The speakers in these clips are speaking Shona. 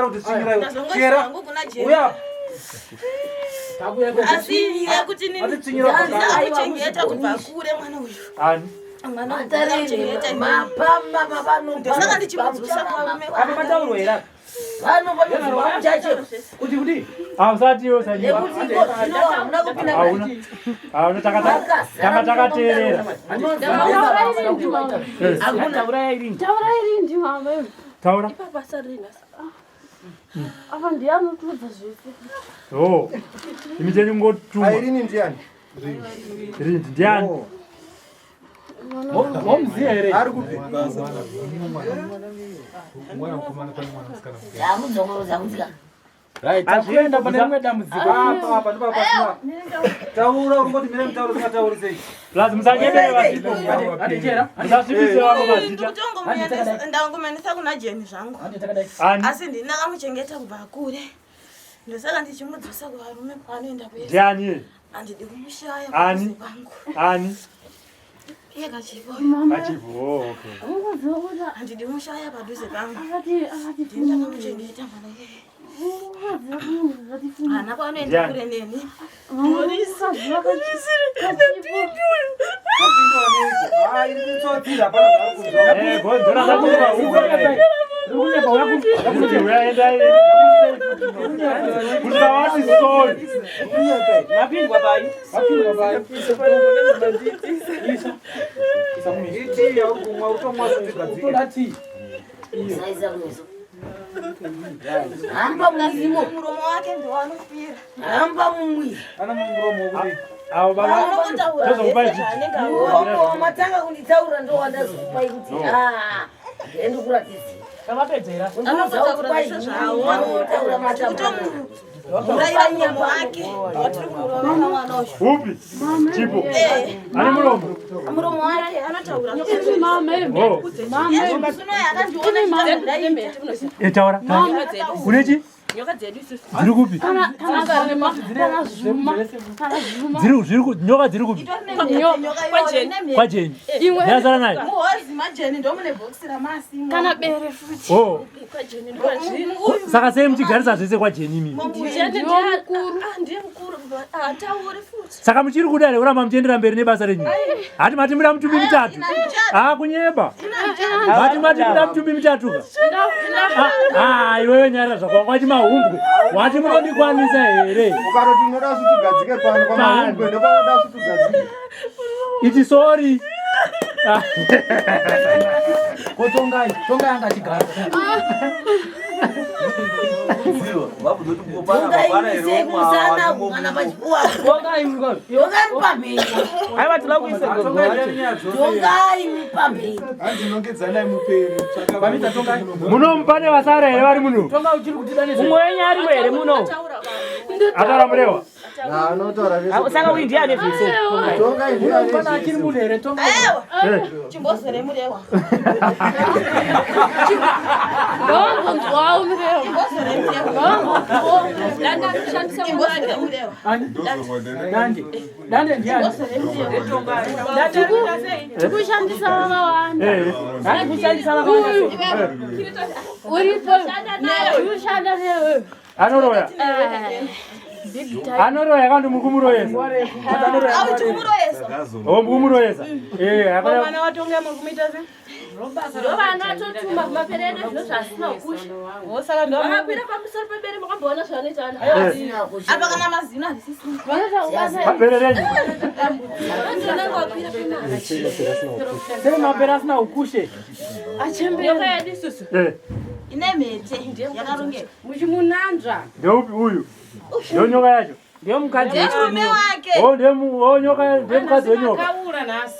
kuti tsvinyira iwe. Ndazongoisa Chera. hangu kuna Jeni. Uya. Asi yekuti nini Atitsvinyira ndakamuchengeta kubva kure mwana uyu. Ani? Mwana uyu ndakamuchengeta inini. Mapamba mapano. Ndosaka ndichimudzosa kuvarume Apa pataurwa here apa? Pano pano chacho. Kuti kudii? Hausati iwe usanyepa. Nekuti iko zvino hamuna kupinda Hauna. Hauna tanga takateerera. Eh, Taura Irene. Taura Irene mama. Taura. Ipapa sarina. Apa ndiye anotiudza zvese. Oh. Imi chenyu ngotuma. Irene ndiani? Irene ndiani? Oh. Momuziya here? Ari kupi? Yamudzongoroza kudzika. Right, Takuenda pane rimwe dambudziko. Apa apa ndipo pasina. Taura uri ngoti mire mutauro usingatauri sei. Plus musanyebere vasipo. Hande chera. Musasvibise vamwe mazita. Ndangomuendesa kuna Jeni zvangu. Hande takadai. Ani? Asi ndini ndakamuchengeta kubva kure. Ndosaka ndichimudzosa kuvarume kwaanoenda kuese. Ndiani? Handidi kumushaya Ani? padhuze pangu. Ani? Iye kachipo. Kachipo. Oh, okay. Ungoziva kuti Handidi kumushaya padhuze pangu. akati akati Ndini ndakamuchengeta mwana iyeye. Ungoziva kuti akati fuma. Haana kwaanoenda Ndiani? kure neni. Ungoziva Apindwa neiko? Ah, iri kutsotsi hapana zvaari kunzwa. Eh, gonzora zvakurwa huko. Uri kunyepa uya Kuti uyaenda kuti vawati sorry. Mapindwa pai. Mapindwa pai. Isa. Isa kumeso. Iti yauri kumwa utomwa zvigadzike. Utoda tii. Usaiza kumeso. Hamba mumwiri. Muromo wake ndowanofira. Hamba mumwiri. Ana muromo wekuti Avo baba. Anongotaura Tozokupai zvese chii? zvaanenge aona. Muromo wamatanga kunditaura ndowandazokupai kuti ah ndikuratidze. Tavapedzera. Anongotaura zvese zvaaona. Unotaura matamba. Kutomuurayira muromo wake. Watiri kumurovera mwana uyu. Upi? Chipo. Eh, Ane muromo. muromo wake anotaura zvese. Mama. Oh. Mama. Zvino akandiona chitaura Eh, taura. Taura. Une chi? Nyoka dzedu isusu. Dziri kupi? Kana kana zvuma. Kana zvuma. Kana zvuma. Dziri zviri ku nyoka dziri kupi? Kwajeni. Kwajeni. Imwe Ndiyazara naye. Muhozi majeni ndomune bhokisi ramasi. kana bere futi. Oh. Kwajeni ndokwazviri. Saka sei muchigarisa zvese kwajeni imi? Jeni Ndiwo ndiye mukuru. ah, ndiye mukuru. Hatauri futi. Saka muchiri kuda here kuramba muchiendera mberi nebasa renyu? Hati mati muda mutumbi mitatu. Ah, kunyeba. Mati mati muda mutumbi mitatu ka. Ah, ah, iwewe nyara zvako wati mahumbwe. Wati munondikwanisa here? Ukaroti unoda svutugadzike pano pamahumbwe ndopanoda svutugadzike. Iti sorry. Ah, Ko tongai. Tongai anga achigara. Tongai musana kana pachipfuwa. Tongai muri Tongai mupamheni. Aiwa tinoda kuisa gogo. Tongai mupamheni. Hanzi nongedzanai mupere. Pamita tongai. Muno pane vasara here vari muno? Tongai uchiri kutida nezve. Mumwe wenyu arimo here muno? Ataura murewa. Anotaura vese. Saka uyu ndiye ane zvese. Tongai ndiye ane Pana achiri zvese. munhu here tongai. Aiwa, Eh. chimbozore murewa. Ndongonzwawo murewa. Chimbozore murewa. Ndongonzwawo. Danda kushandisa Chimbozore murewa. Ani? Dande. Dande ndiani? Chimbozore murewa. Dande arikuita sei? Tikushandisa vakawanda. Eh. Ari kushandisa vakawanda sei? Uripo. Tikushanda newe. Anoroya. Anoroya kandi muri kumuroyesa. Au chikumuroyesa. Oh, muri kumuroyesa. Eh, akaya. Mwana watongai muri kumuita sei? Ndovana atotuma kumapere edu zvino zvasina kusha. Saka ndo Vakakwira pamusoro pebere makamboona zvavanoita vana. Apa kana mazino hazvisisina. Vanoita kubasa. Papere renyu. Vanenge vakwira pemari. sei mapere asina ukushe. Nyoka yedu isusu. Eh. Ine mhete yakarongeka. Muchimunanzva. Ndeupi uyu? Ndiyo nyoka yacho. Ndiyo mukadzi. Murume wake. Oh, ndiye mu oh nyoka ndiye mukadzi wenyoka. Makaura nhasi.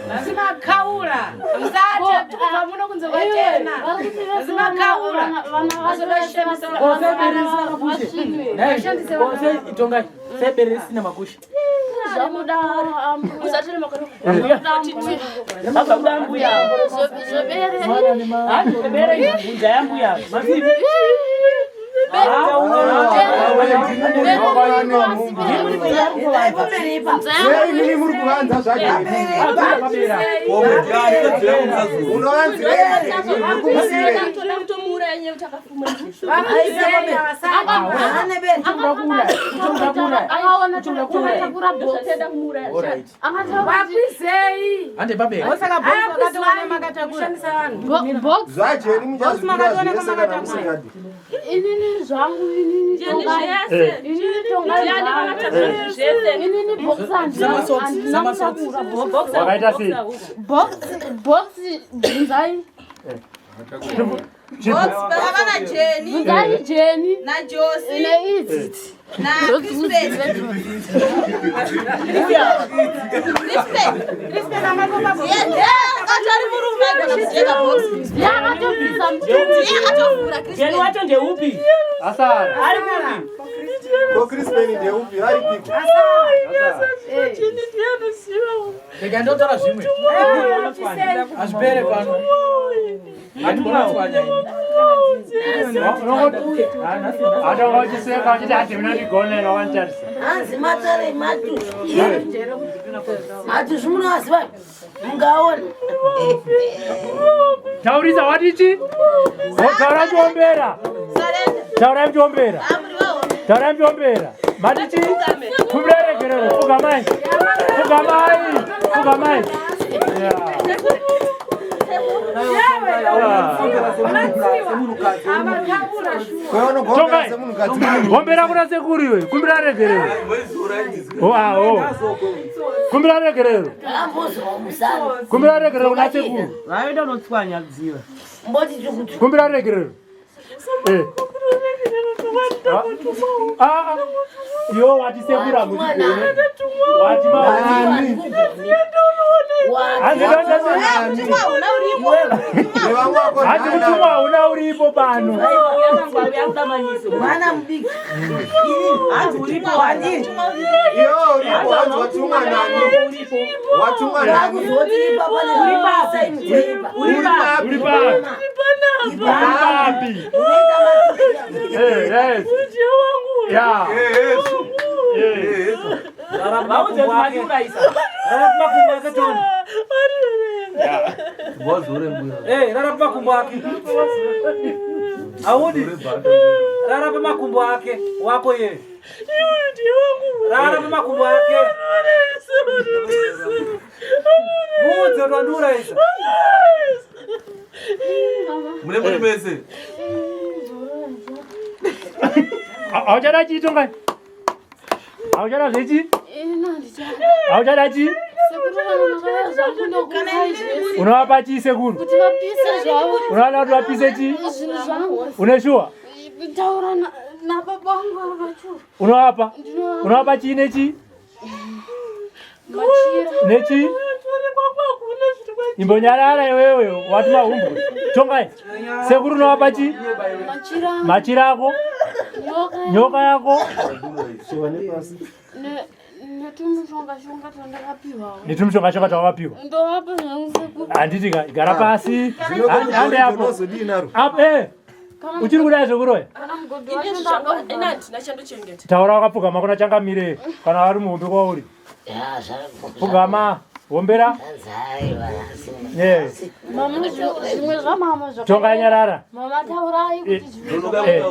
Nhasi makaura. Musatya tikubva muno kunze kwachena. Nhasi makaura. Ko sei bere risina makushe? Nhai, ko sei tongai. Sei bere risina makushe? Zvamuda Usatore makore. Abva kuda mbuya. zvobere. Hanzi bere ibvunza yambuya. Masivi. Sei muri kuvanza zvajeni muchazvikura Inini zvangu inini tongai. Inini tongai. Inini box handina kutakura box. Wakaita sei? Box box bvunzai. Box baba na Jenny. Bvunzai Jenny. Na Josie. Ne idzi. Na Crispin. Crispin. Crispin akatopa box. Akatori murume agona kujeka box. Ndiye akatobvisa Ndiye akatovhura Crispin. Jenny wacho ndeupi? Asara. Ari kupi? Ko Crispin ndeupi? Ari piko? Rega ndotaura zvimwe. Hazvipere pano. Handikunatswanya ini. Atanga uchiseka uchiti hati mina ndigonera wanditarisa. Hanzi matare matuzu. Matuzu munoaziva mungaona. Taurisa watichi? Taura muchiombera. Taura muchiombera. Taura muchiombera. Matichi? Kumbira regerero. Pfugamai. Pfugamai. Pfugamai. Tongai. Gombera kuna sekuru iwe. Kumbira regerero. Oh, ah, oh. Kumbira regerero. Kumbira regerero kuna sekuru. Vaenda unotswanya dziva. Kumbira regerero. Eh. Ah, ah. Yo wati sekuru hamutigone. Wati maani. Hanzi Hanzi mutumwa hauna uripo pano. Mwana mudiki. Hanzi uripo wani? Iyo uripo hanzi watumwa nani? Watumwa nani? Uri papi. Uri papi? Uri papi? Uri papi? Eh, yes. Yeah. Yes. Vaudze kuti matiurayisa. Rara pamakumbo ake Tony. Eh, rara pamakumbo ake. Audi. Rara pamakumbo ake wako ye. Rara pamakumbo ake. Muudze kuti wandiurayisa. Mune muri mese. Hauchada chii Tongai? Hauchada zvechi? Ini handichada. Hauchada chii? Sekuru vanhu vakauya zvangu ndokupai zvese. Unovapa chii sekuru? Kuti vapise zvavo. Unoda kuti vapise chii? Zvinhu zvangu. Une shuwa? Taura nababa vangu vacho. Unovapa? Ndinovapa. Unovapa chii nechii? Machira. Nechii? Imbonyarara iwewe wati mahumbwe. Tongai. Sekuru unovapa chii? Machira. Machira ako, Nyoka. nyoka yako Netumishonga shonga twandakapiwawo. netumishonga shonga twakapiwa. Ndovapa zvangu sekuru. Handiti ka gara pasi. Zvino Hande apo. unozodii naro? Apo eh. Uchiri kudai zvekuroya? Kana mugodhi wacho ndakabva. Ina handina chandochengeta. Taura wakapfugama kuna changamire kana vari muhombe kwauri. Pfugama, hombera. Yes. Mama zvimwe zvamama zvaka. Tongai nyarara. Mama taurai kuti zvimwe. Eh,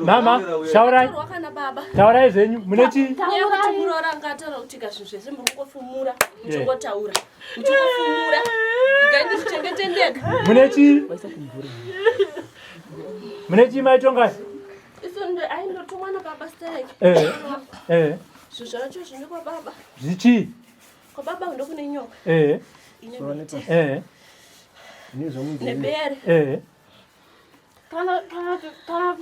mama, taurai. Taurwa kana baba. Taurai zvenyu. Mune chii? Nyaya yekuti muroora anga ataura kuti ka zvinhu zvese muri kungofumura muchingotaura muchingofumura regai ndizvichengete ndega. Mune chii? Mune chii mai Tongai? Isu aindotumwa nababa stereki. Eh. Eh. Zvinhu zvacho zvine kwababa. Zvichii? Kwababa ndokune nyoka. Eh. Ine miti. Eh. Nebere. Eh. Kana kana kana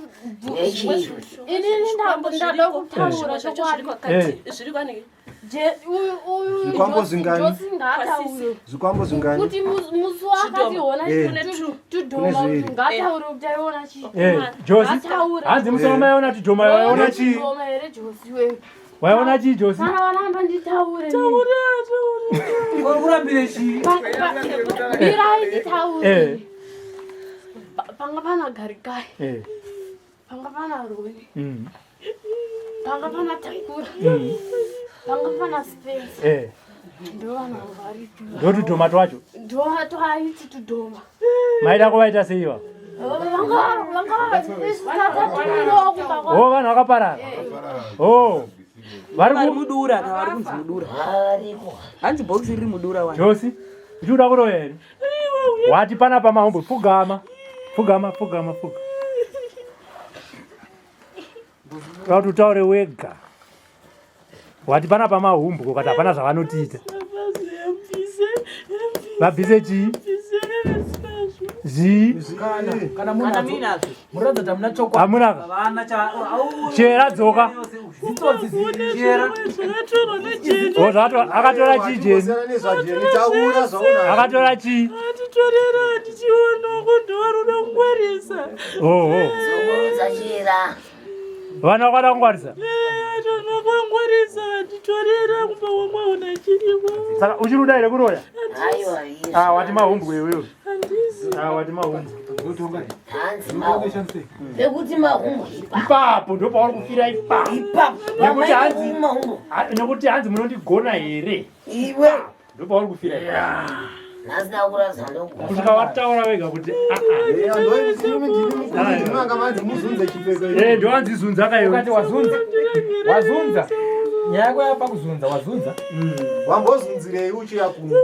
inini ndada kutaura zvacho zviri chokwadi. kwakati zviri kwanenge Je uyu uyu Zvikwambo zvingani? Josi ngaataure. Zvikwambo zvingani? Kuti musi wakati ona Eh. tudhoma Kune kuti zviviri. ngaataure kuti aiona chii. Eh, Josi. Ngataure. Hanzi musi wamaiona tudhoma waiona chii? Tudhoma here Josi wewe. Waiona chii Josi? Kana vanamba nditaure. Uri kurambire chii? Mirai nditaure. Eh. Panga pana garikai. Eh. Panga pana Roni. Panga pana Takura. Panga pana Spencer. Ndo vanhu varipo. Ndotudhoma twacho. Ndo twaiti tudhoma. Maida kuvaita sei iva? Vanga vanga tatatumirawo kumba kwavo. O, vanhu vakaparara. O, vari Vari mudura ka, vari kunzi mudura. Variko. Hanzi bhokisi riri mudura wani. Josi, uchikuda kuroya here? Wati panapa mahumbwe, pfugama. Pfugama, pfugama, pfuga. Toda kuti utaure wega. Wati panapa mahumbwe ukati hapana zvavanotiita. Vabvise chii? Zvii? Kana munazvo. Muratidza kuti hamuna chokwadi. Hamuna. Vana cha au Chera dzoka. Zitsotsi Chera. O, akatora chii Jeni? Siyana nezvaJeni, taura zvaunazvo. Akatora chii? Atitorera tichiona kundovaruda kungwarisa. Oh, oh. Dzongorudza chera. Vana vakada kungwarisa. Atona kwangwarisa atitorera kumba kwamwe una chiriko. Saka uchiri kuda here kuroya? Aiwa, izvo. Ah, wati mahumbwe iwewe. Ah, wati mahumbwe. Hanzi mahumbwe. Pekuti mahumbwe ipapo. Ipapo ndo pauri kufira ipapo. Ipapo. Nekuti hanzi Mahumbwe. Ah, nekuti hanzi munondigona here? Iwe. Ndo pauri kufira ipapo. Nhasi ndakuratidza ndogona. Kusvika wataura wega kuti ah ah. Eh, ndo imi ndimi mukuru, ndimi anga manzi muzunze chipfeko ichi. Eh, ndo hanzi ka iwe. Ukati wazunza. Wazunza. Nyaya yako yapa kuzunza, wazunza. Wambozunzirei uchiya kuno?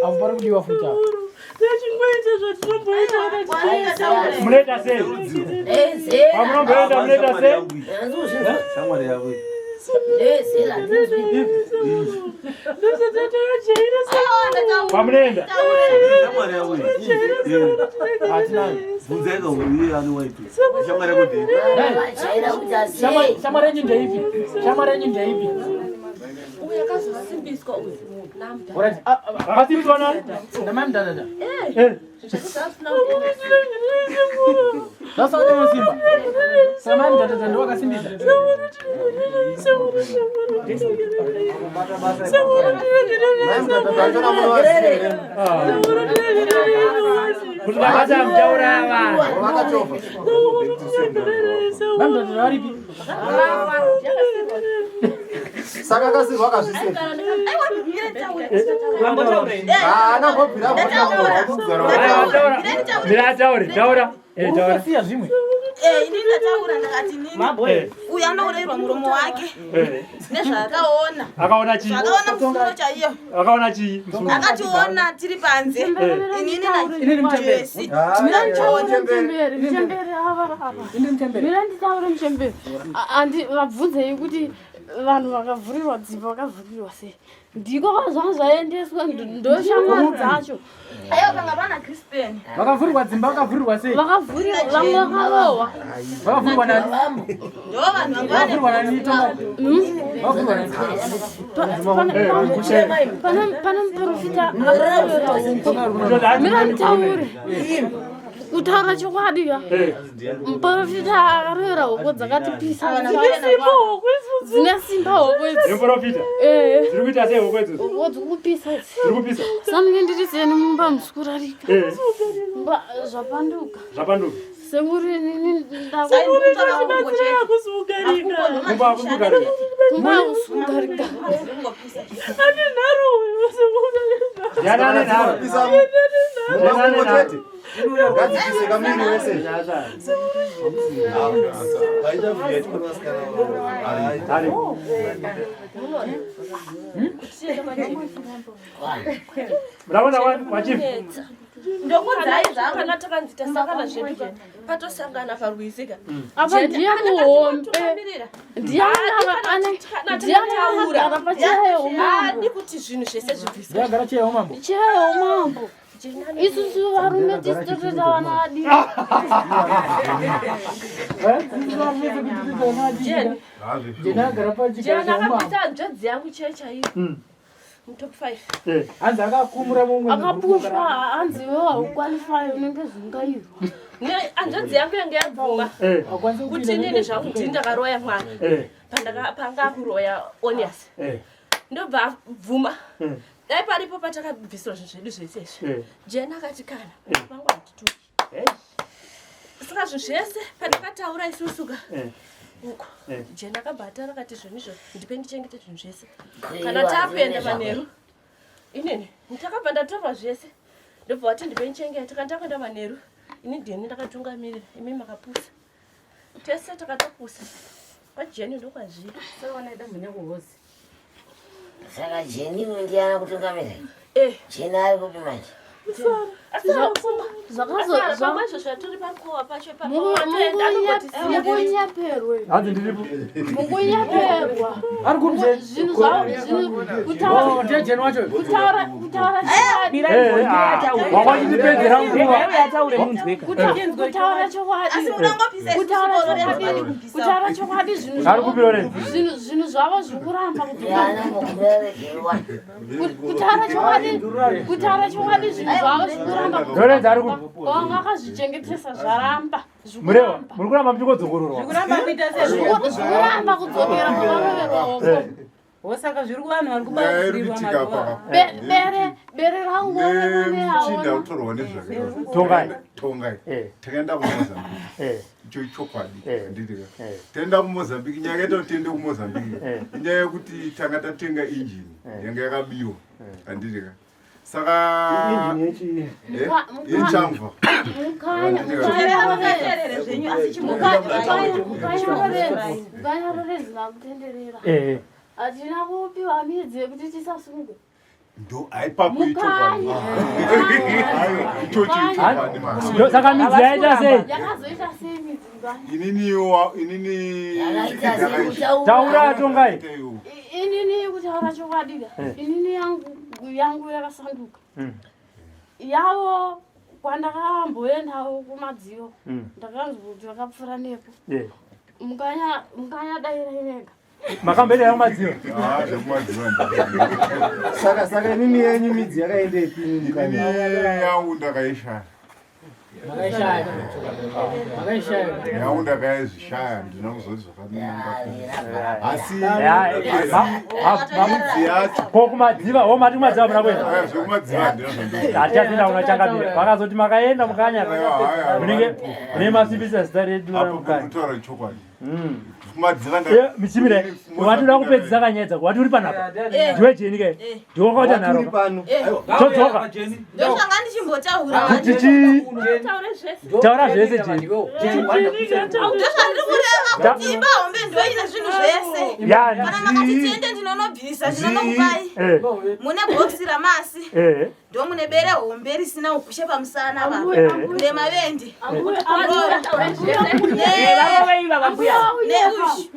Apo pari kudiwa futi apo. Tachingoita zvatinomboita kana Munoita sei? Ndezera. Pamunomboenda munoita sei? Hanzi uzvinzwa. Shamwari yavo iyi. Ndezera. Ndinzwi. Pamunoenda. Shamwari yavo iyi. Hatinayo. Bvunzai ka iye ane waipi. Shamwari yako ndeipi? Vachaira kuti asei. Shamwari yenyu ndeipi? Shamwari yenyu ndeipi? Uyu akazosimbiswa uyu namda. Alright. Ah, ah, Vakasimbiswa nani? Namai mudadada. Eh. Zvasauda unosimba. Samai mudadada ndo wakasimbisa. Mai mudadada achona munovaziva here? Ah. Kuti vakati muchauraya vanhu. Vakatova. Mai mudadada varipi? Saka akasirwa akazvisefa. Vambotaurei. Haana mbobvira Ndataura. Aiwa, taura. Mira ataure, taura. Eh, taura. Urikusiya zvimwe. Eh, ini ndataura ndakati nini Mambo Eh, uyu anourayirwa muromo wake eh. nezvaakaona. Akaona chii? Zvakaona musoro chaiyo. Akaona chii? Musoro. Akationa tiri panze. Inini Inini mutemberi. naJesi. Ah, Muchembere, muchembere ava ava. Inini mutemberi. Mira nditaure muchembere. Andi vabvunzei kuti vanhu vakavhurirwa dzimba vakavhurirwa sei. Ndiko kwazvanga zvaendeswa ndo shamwari dzacho. Aiwa panga pana Crispin. Vakavhurirwa dzimba vakavhurirwa sei? Vakavhurirwa vamwe vakarohwa. Vakavhurirwa nani? Vambo. Ndo vanhu vanga vane Vakavhurirwa nani Tonga? Vakavhurirwa nani? Pane muprofita akarohwa. Mira nditaure. Kutaura chokwadi ka. Muprofita akarovera hoko dzakatipisa. Dzine simba hoko idzi. Nemuprofita. Eh. Dziri kuita sei hoko idzodzo? Hoko dzikupisa idzi. Dziri kupisa. Sange ndiri seni mumba musikurarika. Eh, Mba zvapanduka. zvapanduka. Sekuri inini Mumba hakusi mumba hakusugarika. Ndiani ane nharo? Pisa mumakumbo chete. Ngadzipise kamiri wese. Ari. Muraona wachief. Ndokudzai zvangu. Kana takanzi tasangana zvedu ka, patosangana parwizi ka. Apa ndiye muhombe. Ndiani ndiani akagara pacheya yeumambo. Haadi kuti zvinhu zvese zvibviswe. Ndakagara cheya umambo. Cheya yeumambo. Isusu varume tisu totoita vana vadiki. Jeni, Ndakagara pachigaro Jeni cheumambo. akabvisa hanzvadzi yangu chaiyo chaiyo. Mutop 5. Eh. Hanzi akakumura mumwe. Akapushwa hanzi iwe haukwalify unenge zungairwa. Hanzvadzi yangu yange yabvuma Eh. kuti inini zvangu ndini ndakaroya mwana. Eh. Panga akuroya Onias. Eh. Ndobva abvuma. Mm. Dai paripo patakabviswa zvinhu zvedu zvese izvi. Eh. Jeni akati kana Eh. vangu handitoki. Saka zvinhu zvese pandakataura isusuka uko Jeni akabva ataura akati zvonizvo ndipe ndichengete zvinhu zvese kana takuenda manheru. Inini ndakabva ndatorwa zvese ndobva wati ndipe ndichengete kana takuenda manheru. Ini ndini ndakatungamirira, imi makapusa tese takatopusa. KwaJeni ndokwazviri. Saka Jeni uyu ndiye ana kutungamira? Eh. Jeni ari kupi manje? Mukunyeperwe. Hanzi ndiripo. Mukunyeperwa. Ari kupi Jeni? Zvinhu zvavo zvinhu kutaura Ndiye Jeni wacho. Kutaura kutaura chokwadi. Eh, ah, wakwachitipedzera nguva. Ataure munzweka. Kutaura chokwadi. Asi munongopisa isusu Kutaura boro chokwadi. redu kupisa. Kutaura chokwadi zvinhu Ari kupi Lorenzo? Zvinhu zvavo zviri kuramba kudzoka. Yana mukureregerwa. Kutaura chokwadi. Kutaura chokwadi zvinhu zvavo zviri kuramba kudzoka. Lorenzo ari kupi? Wanga akazvichengetesa zvaramba. Murewa, muri kuramba muchingodzokororwa. Zvikuramba kuita Zvikuramba kudzokera kwavaroverwa uko. Saka zviri kuvanhu vari Nyaya iri kubatsirwa kuitika apa mazuva. Bere bere rangu nemuchinda kutorwa nezvake. Tongai. Tongai. Takaenda kuMozambique. Icho ichokwadi. Handiti ka. Taenda kuMozambique, nyaya yakaita kuti tiende kuMozambique inyaya yekuti tanga tatenga injini yanga yakabiwa. Handiti ka. Saka yechamva. Mukanya zinakutenderera. Hatina kupiwa midzi yekuti tisasungwe. Ndo aipapo ichokwadi. Aiwa, ichocho ichokwadi manje. Ndo saka midzi yaita sei? Yakazoita sei midzi mukanya? Inini Taura Tongai. Inini kutaura chokwadi ka. Inini yangu yakasanduka. Yavo kwandakamboendawo kumadziro ndakanzwa kuti vakapfuura nepo. Mukanya mukanya dairai vega. Makamboenda kumadziro? Ah, zvekumadziro. Saka inini yenyu midzi yakaendepi? Inini yangu ndakaishaya. Makaishaya. Makaishaya. Yangu ndakaizvishaya, ndina kuzoti zvakanaka. Asi midzi yacho Ko kumadziva, ho mati kumadziva muna kuenda. Aya, zvekumadziva handina zvandozviziva. Hatichazoenda kuna changamire. Vakazoti makaenda mukanya. Aiwa, aiwa, Munenge mune masipisa zita redu Apo mukanya. kutaura chokwadi. Kumadziva Michimire, wati uda kupedzisa kanyaya dzako, wati uri panapa. Ndiwe Jeni ke. Ndiwe wakaita nharo. Todzoka. Ndosvanga ndichimbotaura. Kuti chii? Taura zvese Jeni. Ndozvandiri kureva kuti imba hombe ndoine zvinhu zvese. Ya, Kana makati tiende ndinonobvisa ndinonokupai. Mune bhokisi ramasi. Ndo mune bere hombe risina ukushe pamusana apa. Nemavendi. Neushu.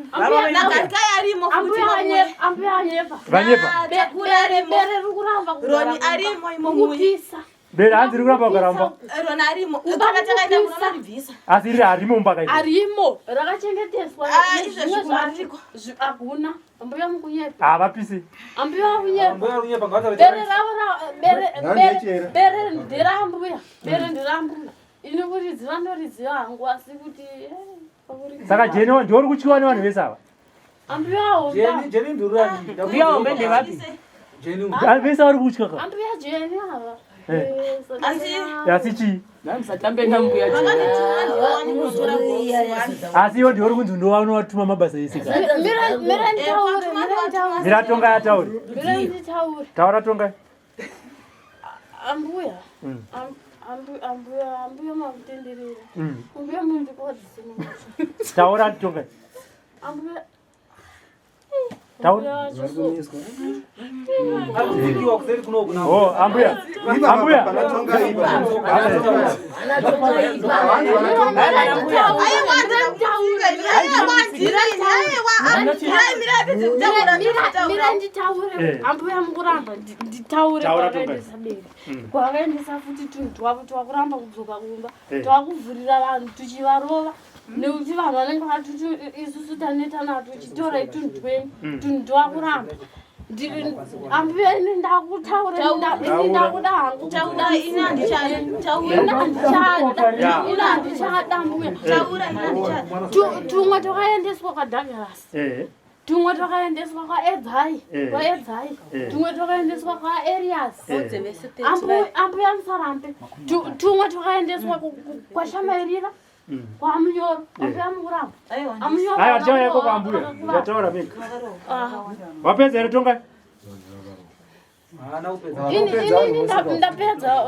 Nagarika yarimo futi imomuye. Ambuya anyepa. Vanyepa. Takura arimo. Bere riri kuramba kugara Roni arimo imomuye. Kupisa. Bere hanzi riri kuramba kugara mumba. Roni arimo. Kana takaenda kunonoribvisa. Asi riri harimo mumba kaizvo. Arimo rakachengeteswa. Ah, nezvimwe izvezvi zvariko. Hakuna. Ambuya mukunyepa. Havapisi. Ambuya kunyepa. Ambuya kunyepa ngavataure Bere ravo bere Ngandechera. bere nderambuya. Bere nderambuya. Ini kuridziva ndoridziva hangu asi kuti pakuridziva. Saka Jeni ndiwe uri kutyiwa nevanhu vese ava. Ambuya hombe. Jeni, Jeni ndurani. Mbuya hombe ndevapi? Jeni. Vanhu vese vari kutya ka. Ambuya Jeni ava. Asi Asi chii? Musatambe nambuya Jeni. vakandituma ndiwani kunotora bhokisi wani. Asi iwo ndiwe uri kunzi ndiwe unovatuma mabasa ese ka. Mira mira nditaure, mira nditaure. Mira Tongai ataure. Mira nditaure. Taura Tongai. Ambuya. Ambuya ambuya makutenderera. Ambuya mundikodzise. Taura Tongai. Ambuya Taura. Ari kudzikiwa kuseri kunoku nako. Oh, ambuya. Ambuya. Aiwa, ndirakutsika ini. Aiwa, ndira ini. Aiwa, mirai, mirai, pedze kutaura, Mira ndinotaura. nditaure. Ambuya mukuramba nditaure Taura kwakaendesa bere. Kwakaendesa futi tunhu twavo twakuramba kudzoka kumba. Twakuvhurira vanhu tuchivarova. Nekuti vanhu vanenge vatuti isusu taneta natwo chitorai tunhu twenyu. Tunhu twakuramba. Ambuya ini ndakutaura ini ndakuda hangu. Taura, ini handichada. Taura. Ini handichada. Ini handichada mbuya. Taura, ini handichada. Tumwe twakaendeswa kwaDouglas. Tumwe twakaendeswa kwaEdzai. Kwaedzai. Tumwe twakaendeswa kwaErias. Ambuya musarambe. Tumwe twakaendeswa kwaShamairira. Kwamunyoro ambuya mukuramba. Amunyoro. Aiwa tichauya ikoko ambuya. Ndichataura mega. Wapedza here Tongai? Haana kupedza. Ini ndapedza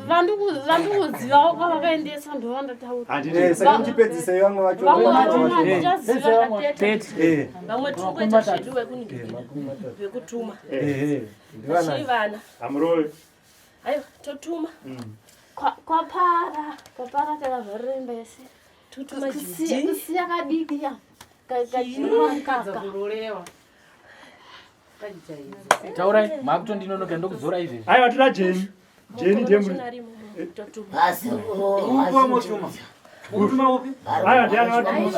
vandikuzivawo kwavakaendesa ndovandataura. Handiti. Saka muchipedzisei vamwe vacho. Vamwe vacho handichaziva Tete. Eh. Vamwe tiri kuita zvedu vekuningira vekutuma. Eh. Vachiri vana. Hamurovi. Aiwa totuma. Kwapara kwapara takavharira imba yese. Totuma Kusiya Judy. kusiya kadiki ya. Kachirwa mukaka. Taurai, makutondinonoka ndokuzora izvezvi. Aiwa toda Jeni. Jeni ndiye muri. Pasi Upi wamotuma? Mutuma upi? Aiwa ndiani watuma?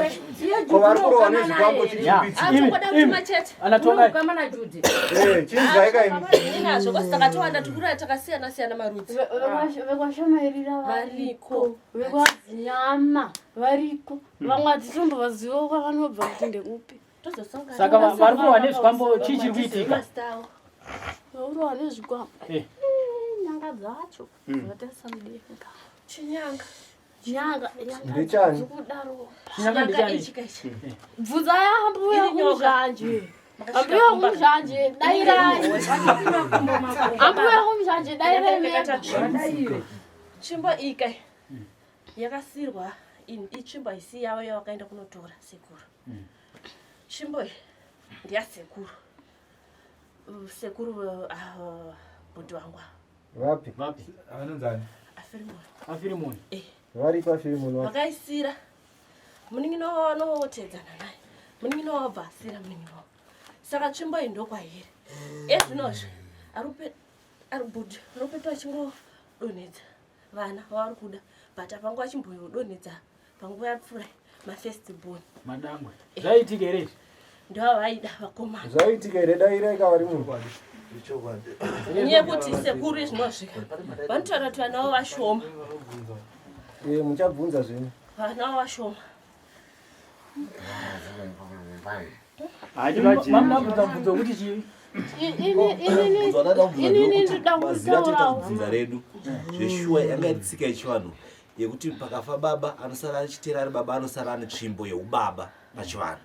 Ko vari kurohwa nezvikwambo chichipitsi. Atongoda kutuma chete. Ana Tongai. Eh, chinzwai ka imi. Inazvo kwasi takatowanda tikura takasiyana siyana marudzi. Vekwashomairira variko. Vekwadzinyama variko. Vamwe hatitombovazivawo kwavanobva kuti ndekupi. Tozosangana. Saka vari kurohwa nezvikwambo chii chiri kuitika? Vakurohwa nezvikwambo. Eh. Nyanga dzacho dzakatarisa mudenga. Chinyanga. Nyanga Ndechani? dzikudaro. Chinyanga ndechani? Ichi kaichi. Bvunzai ambuya Iri nyoka. kumuzhanje. Ambuya kumuzhanje dairai. Ambuya kumuzhanje dairai mega. Tsvimbo iyi kai yakasirwa itsvimbo haisi yavo yavakaenda kunotora sekuru. Tsvimbo iyi ndeyasekuru. Sekuru bhudhi wangu ava, Vapi? Vapi? Anonzani? aFirimoni. AFirimoni. Vari paFirimoni vacho. Vakaisira munin'ina wavo vanotedzana naye munin'ina wavo abva asira munin'ina wavo saka tsvimbo iyi ndokwairi ezvinozvi bhudhi aripeta achingodonhedza vana vavari kuda but apanguva achimbodonhedza panguva yapfuura mafirst born Madangwe. Zvaitika here izvi? ndovavaida vakomana Zvaitika here dairai ka vari munhu. nyaya yekuti sekuru izvinosvika vanotaura kuti vana vavo vashoma Eh, muchabvunza zvenyu. vana vavo vashoma Hayi toda Jeni. Mamuna bvunza kuti chii? Inini ndoda mazira toita kutaurawo. kubvunza redu zveshuwa yanga iri tsika yechivanhu yekuti pakafa baba anosara achitera ari baba anosara ane tsvimbo yeubaba pachivanhu.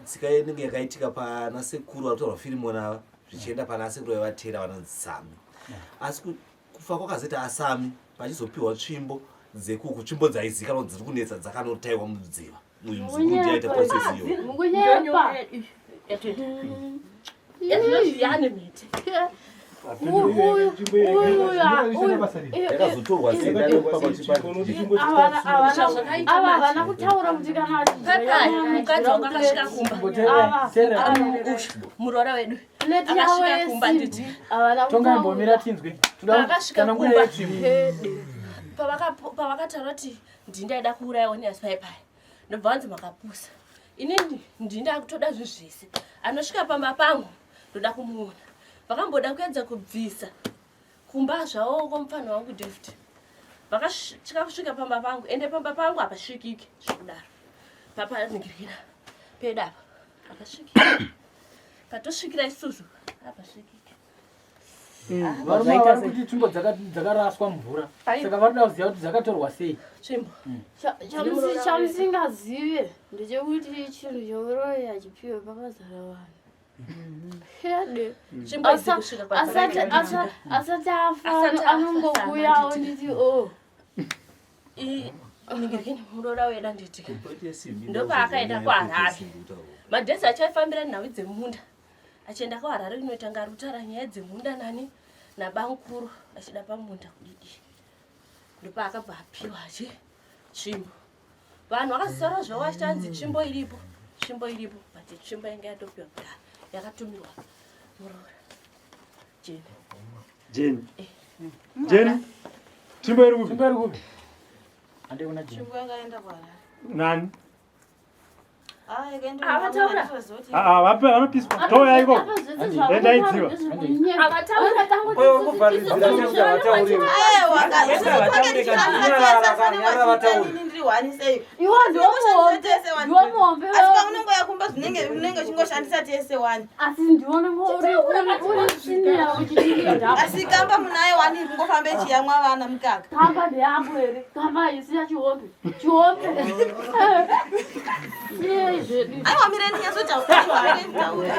Tsika inenge yakaitika pana sekuru vari kutaurwa Firimoni ava zvichienda pana sekuru vaivatera vanonzi Sami. Asi kufa kwakazoita aSami pachizopiwa tsvimbo dzekuku tsvimbo dzaizikanwa dziri kunetsa dzakanotaiwa mudziva. Uyu muzukuru ndiye aita process iyoyo. Mukunyepa. Ezvinozvi yane mhete. Yakazotorwa sei Ava havana kutaura kuti kana Pepai mukadzi wangu akasvika kumba muroora wedu Plate yavo akasvika kumba yesimbi nditi havana Tongai mbomira tinzwe. Toda Akasvika tsanangura kumba. yetsvimbo. Pavakataura kuti ndindaida kuurayiwa neasipaipai ndobva vanzi makapusa inini ndinda kutoda zvinhu zvese anosvika pamba pangu ndoda kumuona vakamboda kuedza kubvisa kumba zvavo kwomufana wangu David vakasvika kusvika pamba pangu ende pamba pangu hapasvikiki zvekudaro papaningirikira pedu apa hapasvikiki patosvikira isusu hapasvikiki. Varume ava vari kuti tsvimbo dzakaraswa mumvura. Saka vari kuda kuziva kuti dzakatorwa sei. Tsvimbo. Chamusingazive ndechekuti chinhu cheuroyi hachipiwe pakazara vanhu. Hede. Tsvimbo idzi kusvika kwadzakaita. Asati afa Asati afa, anongokuyawo sama nditi o Ningirikini muroora wedu anditi ndopaakaenda kuHarare madhesi achaifambira nhau dzemunda achienda kuHarare kunoita ngarutara nyaya dzemunda nani nabamukuru achida pamunda kudidi ndopaakabva apiwa achi tsvimbo vanhu vakazosara zvavo vachiti anzi tsvimbo iripo tsvimbo iripo but tsvimbo yanga yatopiwa kudhara yakatumirwa muroora Jeni. Jeni. Jeni. Tsvimbo iri kupi? Tsvimbo iri kupi? Hande kuna Jeni. Tsvimbo yakaenda kuHarare. Nani? Ah, yakaenda Ah, vataura. Ah, ah, vape vanopiswa. Touya ikoko. Enda idziva. Aiwa, isusu twake tichishandisa tese ini ndiri hwani sei? Iwe ndiwe muhombe, ndiwe muhombe. Asi paunongoya kumba zvinenge unenge uchingoshandisa tese wani. Asi ndione uri uri senior uchitinda. Asi kamba munayo wani kungofamba ichiyamwa vana mukaka. Kamba ndeyangu here? Kamba isi yachihombe. Chihombe. Siye zvedu. Aiwa mire ndinyatsotaura. Aiwa mire nditaure.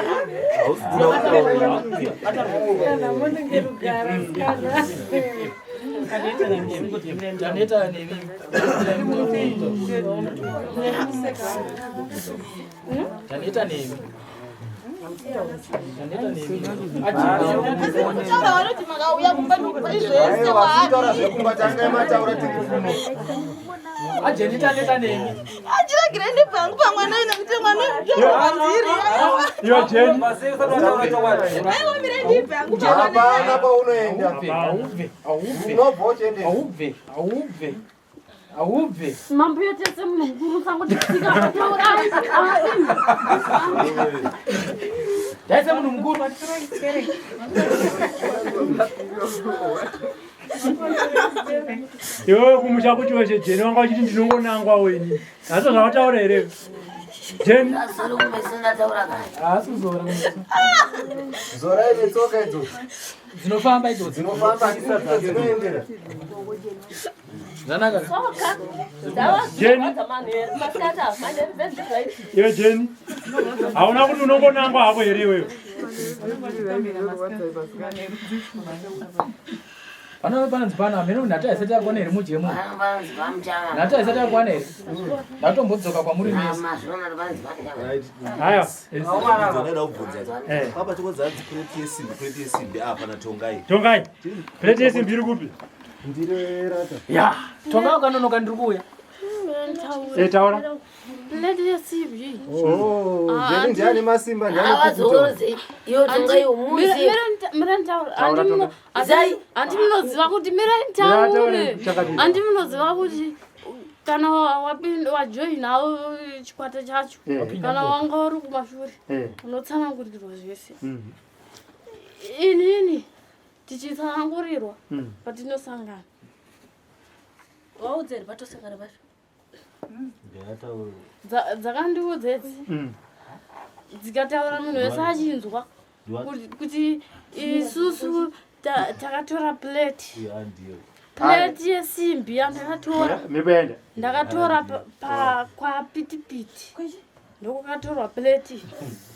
Taneta nemi. Taneta nemi. Taneta nemi. Asi kutaura vanoti makauya kumba ndikupai zvese Taura wani. zvekumba tanga mataura tiri kuno. Ajeni taneta nemi. Achiregere ndibvangu pamwana uyu nekuti mwana uyu mutoro kwandiri. Aiwa. Iwe Jeni. Aiwa mire ndibvangu pamwana uyu. Hapana paunoenda. Haubve, haubve. Unobva uchiendesa. Haubve, haubve. Haubve. Mambuya tese munhu mukuru sangotitsika kutaura. Taise munhu mukuru. Iwewe kumusha kuti weshe Jeni wanga uchiti ndinongonangwa weni. Asi zvawataura here? Jeni. Asori kumeso ndataura kare. Haasi kuzora kumeso. Zorai netsoka idzo. Dzinofamba idzo. Dzinofamba idzo dzinoendera. Zvanaka. Tsoka Jeni. dzavakurwadza manheru masikati ava manheru dzezvaitika. Iwe Jeni. Hauna kuti unongonangwa hako here iwewe? Pano panonzi pano hameno nhatu haisati yakwana here mujemu. Pano panonzi pamuchama. Nhatu haisati yakwana here. Ndatombodzoka kwamuri mese. Mazvona panonzi pamuchama. Haya. Ndinoda kubvunza. Papa tikonzanzi plate yesimbi, plate yesimbi apa na Tongai. Tongai. Plate yesimbi iri kupi? Ndirerata. Ya, Tongai ukanonoka ndiri kuuya. Eh, taura. Plate yesimbi. Oh, Ah, Jeni ndiani masimba ndiani kukuta. Avadzorodze iyo tonga iyo muzi. Mire nditaure. Taura, Tonga. Zai. Handi munoziva kuti mire Mira nditaure. taure, chakadini. Handi munoziva kuti kana wapinda wajoinawo chikwata chacho Eh. kana wanga uri kumashure Eh. unotsanangurirwa zvese. Mhm. Inini tichitsanangurirwa Mm. patinosangana. Waudze here patosangana pacho. Dzakandiudza idzi Mm. dzikataura munhu wese achinzwa kuti isusu takatora plate plate yesimbi yandakatora Mhepo yaenda. ndakatora kwapitipiti ndokwakatorwa plate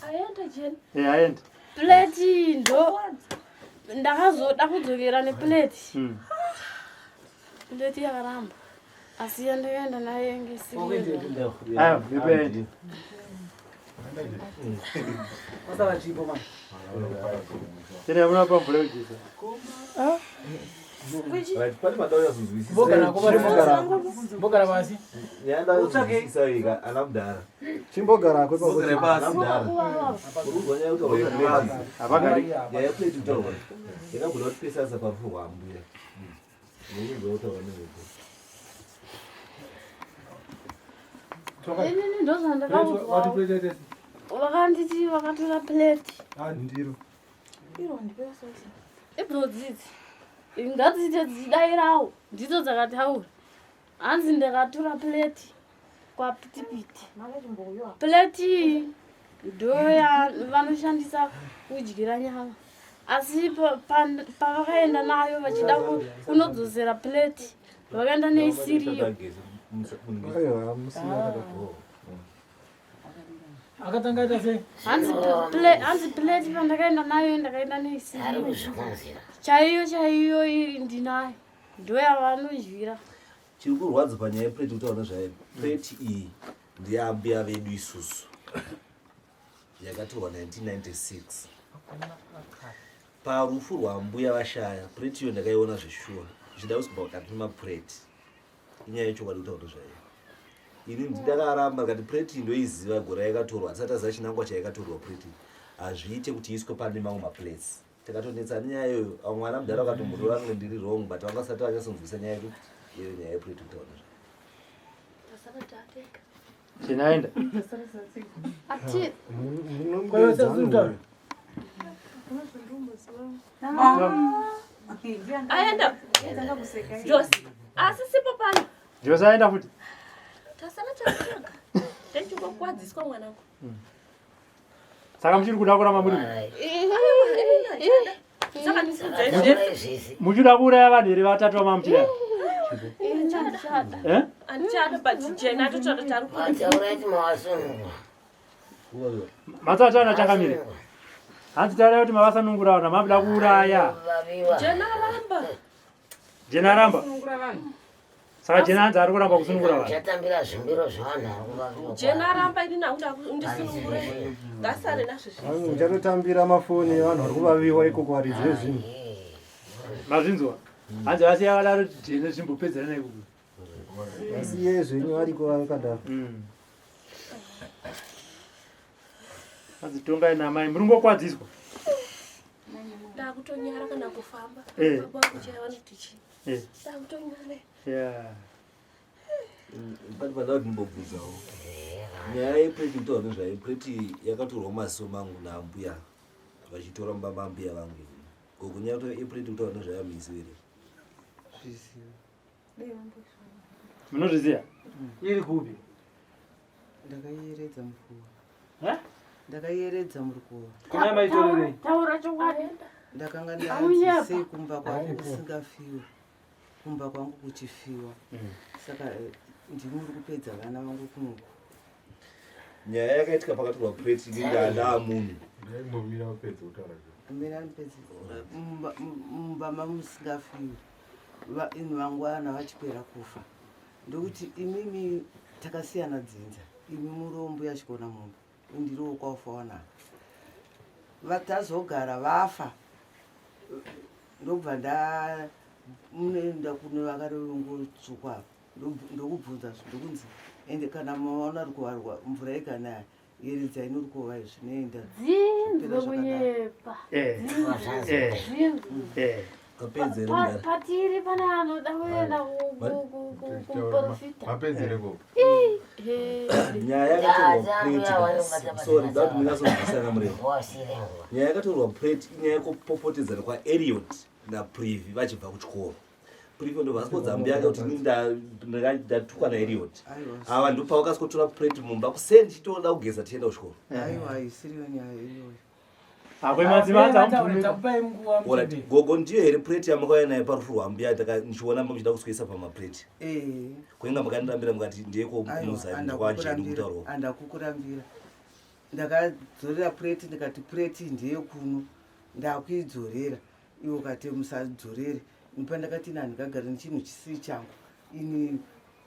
Aenda Jeni. Eh, aenda. plate iyi ndo ndakazoda kudzokera neplate Mm. plate yakaramba asi yandakaenda nayo yange isiri Aya, mhepo yaenda. Pasara chipo manje. Tene hamuna pamvura yekugeza. Right, pane madau yazonzwisisa. Mbogara pasi. Nyaya ndayozonzwisisa ika ana mudhara. Chimbogarako Mbogara ipapo. pasi. Ana mudhara. Urikuzwa nyaya yekutaurwa yeplate. Havagari. Nyaya yeplate kutaurwa. Yakagona kuti pesasa parufu rwaambuya. Urikuzwa kutaurwa nezvepo. inini ndozvandakaudzwa vakanditi vakatora plate Ndiro. ibvodzidzi ngadziite dzichidairawo ndidzo dzakataura hanzi ndakatora plate kwapitipiti plate iyi ndo yavanoshandisa kudyira nyama asi pavakaenda nayo vachida kunodzosera plate vakaenda neisiriyo Aiwa, musina akadaro. Akatanga aita sei? hanzi hanzi plate pandakaenda nayo ndakaenda Ari neisiriyo kuzvikonzera. chaiyo chaiyo iri ndinayo ndo yavanodyira Chiri kurwadza panyaya yeplate kutaura nezvayo. Plate iyi ndeyambuya vedu isusu. Yakatorwa 1996. Parufu rwambuya vashaya, plate iyo ndakaiona zveshuwa. Zvichida kuzi pakati pemapureti. Inyaya yechokwadi kutaura nezvayo. Ini ndakaramba ndikati plate iyi ndoiziva gore yakatorwa asati aziva chinangwa chayakatorwa plate iyi. Hazviite kuti iiswe pane mamwe maplates. Takatonetsa nenyaya iyoyo. Vamwe vana mudhara vakatombotora kunge ndiri wrong but vanga vasati vanyatsonzwisisa nyaya yeku iyo nyaya yeplate kutaura nezvayo. Tasara tateka. Jeni aenda. ati Munomudedza. Aenda. Josi. Asi sipo pano. Josi aenda futi. Tasara takutsvaga. Techingokwadziswa mwanangu. Saka muchiri kuda kuramba muri muchida kuuraya vanhu here vatatu vamamuchida? Eh? Matsatana changamire. Hanzi taurai kuti mavasanungura vanhu mabuda kuuraya. Jena aramba. Saka Jena hanzi ari kuramba kusunungura vanhu. Chatambira zvimbiro zvevanhu vari kuvaviwa. Jena aramba ini nakuda ndisunungure. Ngasare nazvo zvese. Muchatotambira mafoni evanhu vari kuvaviwa ikoko varidzi vezvinhu. Mazvinzwa? Hanzi vasiya vakadaro Jena zvimbopedzerana ikoko. Vasiye zvenyu variko vakadaro. Hanzi tongai namai muri ngokwadziswa. Ndakutonyara kana kufamba. Eh. Baba vangu chaivo vanoti chii? Eh. Ndakutonyara. Yeah. Pane pandava kuti ndimbobvunzawo nyaya yepureti kutaura nezvayo pureti yakatorwa mumaziso mangu naambuya vachitora mumba maambuya vangu ini gogo nyaya yepureti kutaura nezvayo hamuizivi here Munozviziva? Iri kupi? Ndakayeredza murukuva. Ndakayeredza murukuva. Kuna maitorerei? Taura chokwadi. Ndakanga Auyepa. ndanzi sei kumba kwangu kusingafiwe. Kumba kwangu kuchifiwa. Saka ndimi muri kupedza vana vangu kunoku. Nyaya yakaitika pakatorwa pureti ini ndandaa munhu. Ndaimomira upedze kutaura. Mira ndipedze. Mumba mamusingafiwe. Ini mangwana vachipera kufa. Ndokuti imimi takasiyana dzinza. Imi murombo yachikona mumba. Ndiriwo kwafa wana. Vatazogara vafa. Ndobva nda munoenda kune vakarongotsvuka apa. Ndokubvunza ndokunzi ende kana maona rukova mvura ikanaya yeredzai norukova izvi zvinoenda. Dzinzwe kunyepa. Eh. Dzinzwe. Eh. Dzinzwe. Eh. Kapedze Patiri pane anoda kuenda kumuprofita. Mapedzere ko. Nyaya yakatorwa pureti, sorry, da kuti munyatsonzwisana murevo. Nyaya yakatorwa pureti inyaya yekupopotedzana kwaEliot naPrivi vachibva kuchikoro. Privi ndobva asipodza ambuya yake kuti ini ndatukwa naEliot. Ava ndopavakasikotora pureti mumba kuseni ndichitoda kugeza tichienda kuchikoro. Aiwa, haisiriyo nyaya iyoyo. Alright, gogo ndiyo here pureti yamakauya nayo parufu rwambuya ndichiona muchida kuswisa pamapureti? Eh. Kuinga makandirambira mukati ndeyekwaJeni kutaurwa. Handakukurambira. Ndakadzorera pureti ndikati pureti ndeyekuno. Ndakuidzorera. Iwe ukati musadzorere. Pandakati ini handingagari nechinhu chisiri changu. Ini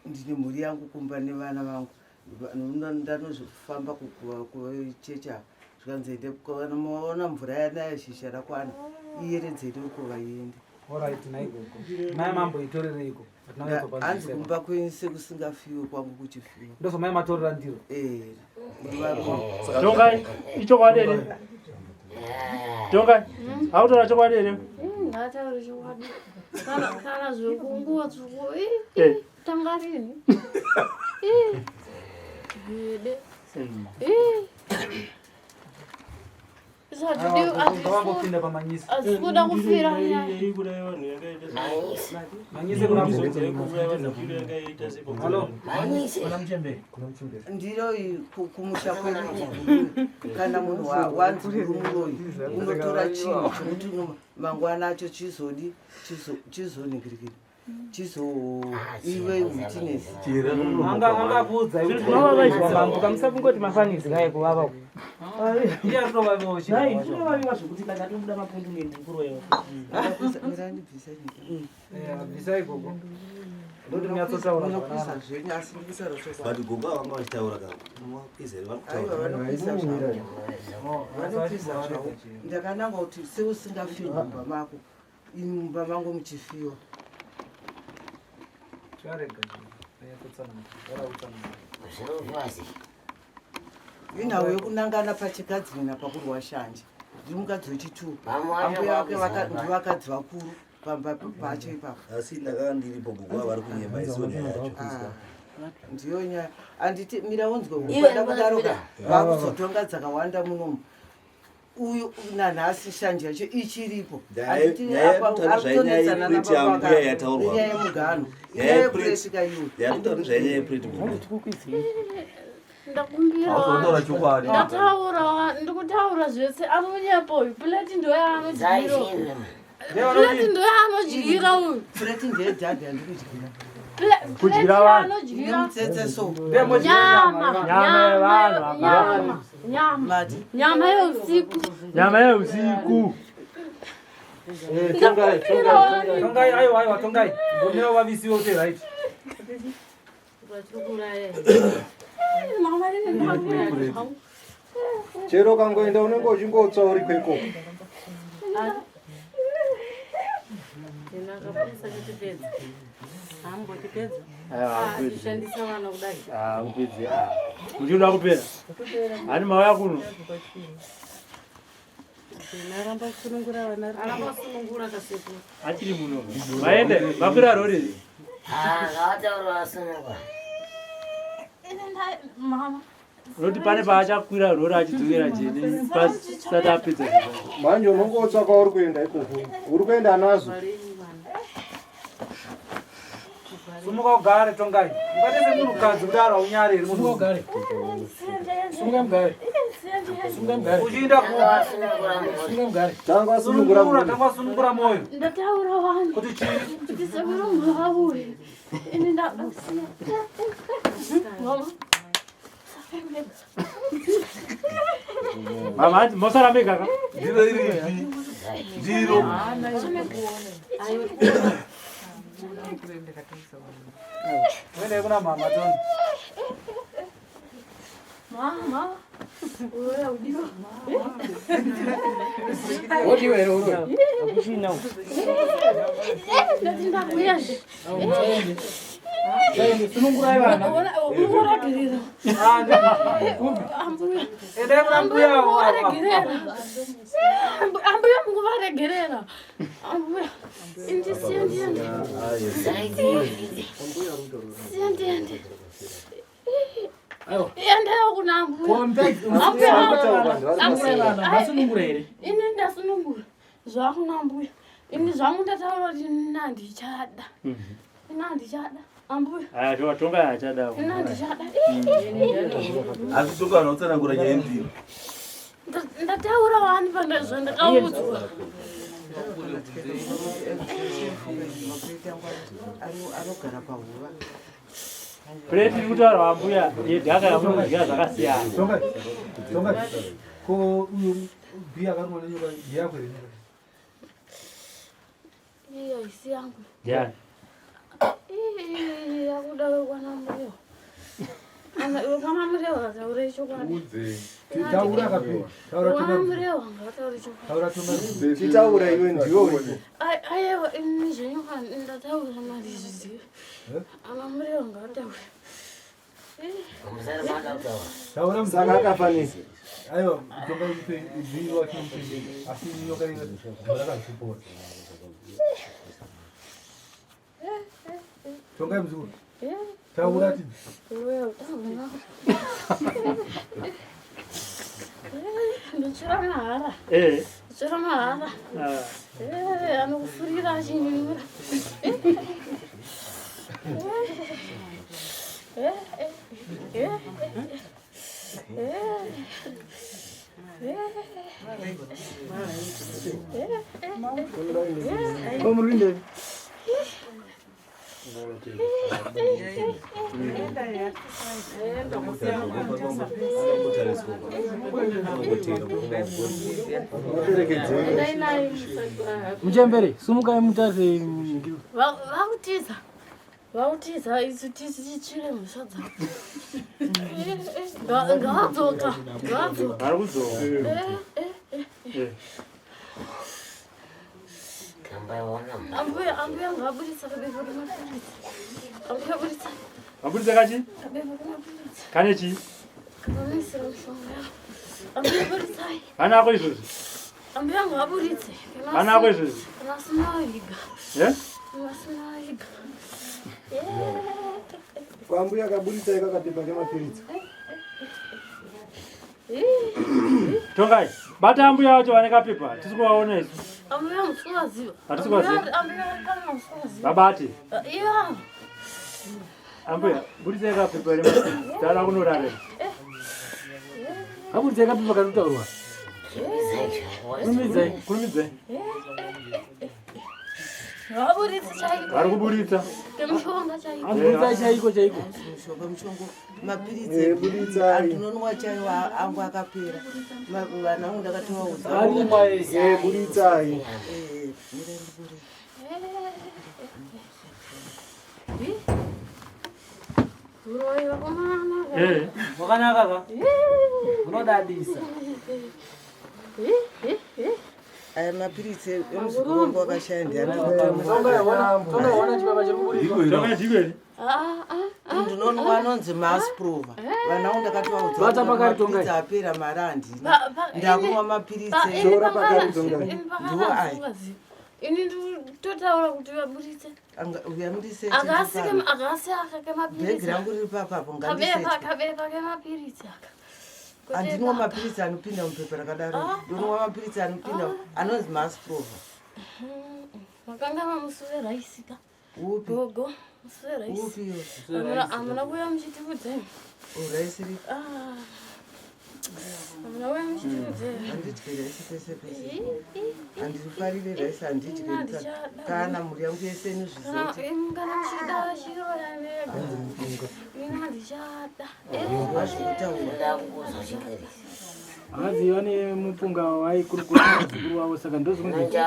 ndine mhuri yangu kumba nevana vangu. Ndanozofamba kuchechi apa. Zvikanzi ende kana maona mvura yanaya zhizha rakwana iyeredzei nerukova iende. Alright, nhai gogo. Mai mamboitorereiko? Hanzi kumba kwenyu sekusingafiwe kwangu kuchifiwa. Ndozvo mai matorera ndiro. Eh. Tongai, ichokwadi here? Tongai, autora chokwadi here? Ngataure chokwadi. Kana zvekunguwa tsvuku. Eh. Tanga rini? Ih. Gede. Ih. Ngavambopinda pamanyisi. Asi kuda kufira nyaya. Manyisi kuna Hello. Ndiro iyi kumusha kwedu kana munhu wanzi uri muroyi unotora chinhu chokuti mangwana acho chizodi chizoningirikira chizo iwe witness. Angakuudza Mambo kamusakungoti mafanisi kai kuvava. Iye aritovaviwa Hai, ndinovaviwa zvekuti kana tobuda mapundu nendikuroyewa. Mira ndibvisa nyika. Bvisai gogo. Ndoti munyatsotaura Munopisa zvakanaka. zvenyu asi ndikutaura chokwadi. But gogo ava vanga vachitaura ka mapedza here vari Aiwa, kutaura. vanopisa zvavo. Vanopisa zvavo. Ndakananga kuti seusingafiwi mumba mako, ini mumba mangu muchifiwa. Charega. Inhau yekunangana pachigadzirina pakurwa shanje. Ndiri mukadzi wechitu. Vamwe vacho Ambuya vake vakuzara. ndivakadzi vakuru pamba pacho ipapo. Asi ndakanga ndiripo gogo ava vari kunyemba isiwo nyaya yacho. Ndiyo nyaya. Handiti mira unzwe Iwe kwada kudaro ka ndinoda vakuzotonga dzakawanda munomu. Uyu nanhasi shanje yacho ichiripo. Nyaya yekutaura zvainyaya yepureti yambuya yataurwa. Inyaya yemugano. Inyaya yepureti kaiwe. Yakutaura zvainyaya yepureti. Ndakumbira. Chokwadi. Ndataura, ndikutaura zvese anonyepa uyu. Plate ndo yaanodyira. Plate ndo yaanodyira uyu. Plate ndeyedhadha yandikudyira. Kudyira vanhu. Nemutsetse so. Nyama. Nyama yevanhu. Nyama. Nyama. Nyama yeusiku. Nyama yeusiku. Tongai, tongai, aiwa, aiwa, tongai. Ngomira vavisiwe kuti right. Chero ukangoenda unenge uchingotsva uri kwekoko. Muchinoda kupera. Hani mauya kuno. Achiri muno. Maende, makwira rori. Unoti pane paachakwira rori achidzokera jeni pasati apedza. Manje unongotsva kwauri kuenda ikoko. Uri kuenda nazvo. Sumuka ugare tongai. Ungate semunhukadzi kudaro haunyari here munhu. Ugare. Sumuka mugare. Sumuka mugare. Uchienda ku. Sumuka mugare. Tanga sunungura Sunungura, tanga sunungura moyo. Ndataura vanhu. Kuti chii? Kuti sekuru ngavauye. Ini ndabasiya. Mama. Mama hanzi mosara mega ka? Ndiro iripi? Ndiro. Uende kuna mama toni. Mama. Uya udiwa. Wodiwa here uroyi? Hakuchina. Ndati ndakuya zve. Sunungurai vana. Ungoregerera. Ambuya. Endai kuna mbuya avo. Munguvaregerera. Ambuya munguvaregerera. Ambuya. Indisiye ndiende. Siye ndiende. Endayo kuna ambuya. Ambuya. Ambuya. Vasunungura here? Ini ndasunungura. Zvakuna ambuya. Ini zvangu ndataura kuti ini handichada. Ini handichada. Ambuya. Aya toka tongai achada. Ini handichada. Asi tonga vanhu votsanangura nyaya yendiro. Ndataura wani pane zvandakaudzwa. Anogara pahuva. Plate iri kutaurwa ambuya yedhaka yamunodya zvakasiyana. Tongai. Tongai. Ko uyu bhiya akarumwa nenyoka ndeyako here nyoka? Iyo isi yangu. Ndiani? Ii, yakuda wekwana muriwo. Ana wekwana muriwo ataure chokwadi. Taura kapi. Taura Wekwana tonga. muriwo ngataure chokwadi. Taura tonga. Chitaura iwe ndiwe uripo. Aiwa ini zvenyoka ndataura mandizvizive. Ana muriwo ngataure. Taura Saka akafanisa. Aiwa, tonga ipe bhiya wacho mupe. Asi nyoka iyo rakazvipora. Tongai muzukuru. Taura ti. Ndotsvira mahara. Eh. Ndotsvira mahara. Ah. Eh, anokufurira achinyura. Eh, eh, eh, eh, eh, Komurinde. Muchembere, sumukai mutarise. Vakutiza. Vakutiza isu tichitsvire mhosva dzavo. Ngavadzoka. Ngavadzoka. Vari kudzoka. Eh, eh, eh. Ambuya, ambuya ngavaburitsa kabepa kemapiritsi. Ambuya buritsa Maburitsa kachi? kabepa kemapiritsi. Kane chii? Kanoisira mishonga yavo. Ambuya buritsai. Vanako izvozvi. Ambuya ngavaburitse. Vanako izvozvi. Kana asina vaviga. Eh? Kana asina vaviga. Kwambuya kaburitsa ika kapepa kemapiritsi. Tongai. Bata ambuya vacho vane kapepa, tisi kuvaona isu. Ambuya musikuvaziva. Hatisi kuvaziva. Ambuya vari musikuvaziva. Vabate. Iya. Ambuya, budisai kapepa remapiritsi. Tara kunorara. Kaburisai kapepa kanotaurwa. Kurumidzai, kurumidzai. Vaburitsa chaiko. Vari kuburitsa. Kemushonga chaiko. Aburitsa chaiko chaiko. Mushonga mushonga mapiritsi andinonwa chaiwo angu akapera. Vana vangu ndakatovaudza. Arimwa ese. Buritsai. Mira ndibure. Uroyi vakomana. Eh. Wakanaka ka? Unodadisa. Aya mapiritsi emuzukuru wangu akashaya Tonga chibaba chiri kuburitswa. Tonga jiko here? Ndinonwa anonzi masprova. Vana vangu ndakatovaudza Bata kuti pakari Tongai. mapiritsi apera mari handina. Ndakunwa mapiritsi Tora pakari Tongai. Ndiwo aya. Ini nditotaura kuti vaburitse. Akasi akasi aka Bhegi kemapiritsi. rangu riri papapo Kabepa ngandisetwe. kabepa kemapiritsi aka. Handinwa mapiritsi anopinda mupepa rakadaro. Ndinonwa mapiritsi anopinda anonzi masprova. Makanga mamusi weraisi ka. Upi? Gogo, musi weraisi. Upi iwo? Hamuna kuuya muchitiudzeni. Raisi ripi? Ah. Hamuna kuuya muchitiudzeni. Handidyi raisi pese pese. Handifarire raisi handidyi. Kana mhuri yangu yese inozviziva Kana kuti imi kana muchida chiro yamega. Ini handichada. Wazvinotaura. Hanzi vane mupunga waikurukura vazukuru vavo saka ndozvinonzi.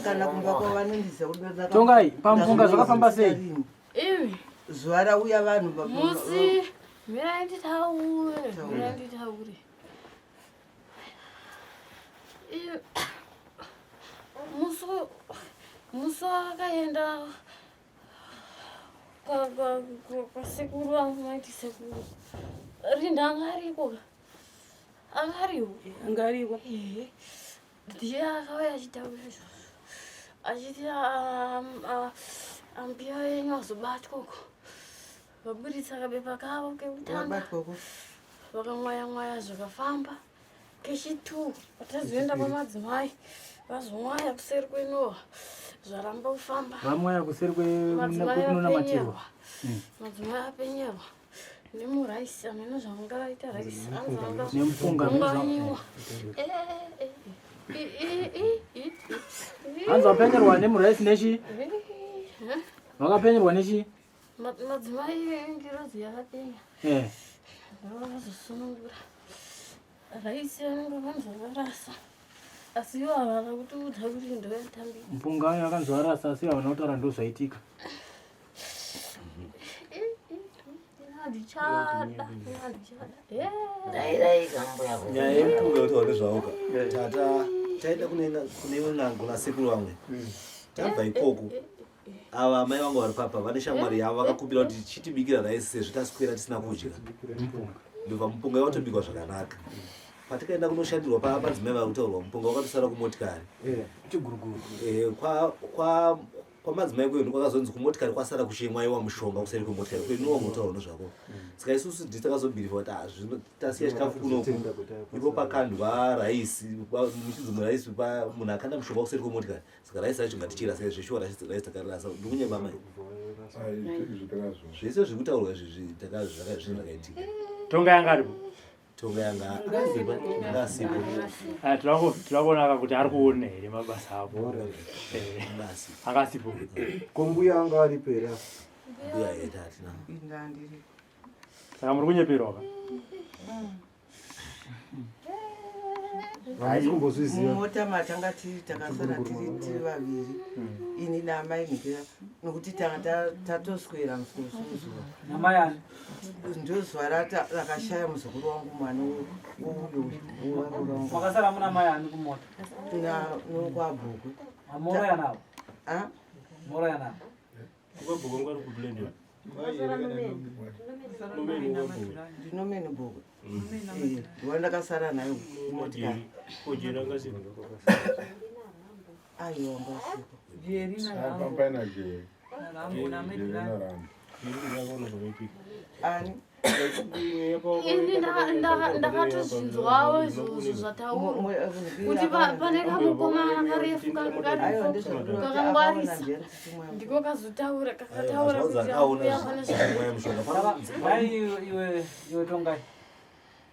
Kana kumba kwavo vanondiziva kuti Tongai, pamupunga zvakafamba sei? Imi. Zuva rauya vanhu Musi mirai nditaure, mirai nditaure. Musi musi wakaenda kwasekuru vangu maiti sekuru. Rinda anga ariko ka? Anga ariwo? Anga ariko. Ehe. Ndiye akauya achitaura izvozvo. Achiti ambuya venyu azobatwa uko. Vaburitsa kabepa kavo kekutanga. Vabatwa Vakamwaya mwaya zvakafamba. Kechitu tazoenda kwamadzimai vazomwaya kuseri kwenowa zvaramba kufamba. Vamwaya kuseri Madzimai kwekunonamatirwa. apenyerwa. Madzimai apenyerwa nemuraisi hameno zvavangavaita raisi Nemupunga, anzanyiwa. Hanzi vapenyerwa nemuraisi nechi? Vakapenyerwa nechi? Madzimai engirozi yakapenya. Eh. Ndovakazosunungura raisi vanenge vanzi vakarasa asi ivo havana kutiudza kuti ndoyatambira. Mupunga wayo akanzi warasa asi havana kutaura ndozvaitika. Handichada, handichada. Nyaya yemupunga yekutaura nezvawo ka tata taenda kune imwe n'anga kuna sekuru vamwe tabva ikoko ava amai vangu vari papa vane shamwari yavo vakakumbira kuti chitibikira raisi sezvo taswera tisina kudya ndobva mupunga watobikwa zvakanaka patikaenda kunoshandirwa pamadzimai vari kutaurwa mupunga wakatosara kumotikari Eh, kwamadzimai kwedu kwakazonzi kumotikari kwasara kuchimwaiwa mushonga kuseri kwemotikari kwedu wangotaura nezvako saka isusu ndi takazobhirifa kuti ah, zvino tasiya chikafu kunoku ipo pakandwa raisi muchinzi muraisi munhu akanda mushonga kuseri kwemotikari saka raisi racho ngatichirasa zveshuwa raisi takarasa ndikunyeba mai zvese zviri kutaurwa izvi zvinhu zvakaitika Tonga yanga aripo. Tonga yanga asipo. Tinokuonaka kuti ari kuona here mabasa avo. Anga asipo. Ko mbuya anga aripo here apa? Mbuya yeta hatina. Saka muri kunyeperwa ka? Handisi kumbozviziva. Mumota matanga tiri takasara tiri vaviri ini naamai Nhikira nokuti tanga tatoswera musuzuva. Namai ani? Ndozuva rakashaya muzukuru wangu mwana uyu. Makasara muna mai ani kumota? Nokwabhukwe. Moroya navo? Ah? Moroya navo? Kwabhukwe ngari kublend. Ndinomene bhokwe. Wandakasara nayo kumotikari. Kojera ngasipo. Aiwa ngasipo. Jerry na Jerry. Ani? Ini ndakatozvinzwawo izvozvo zvataurwa kuti pane kamukomana karefu kakangwarisa ndiko kazotaura kakataura kuti auya pane iwe iwe tongai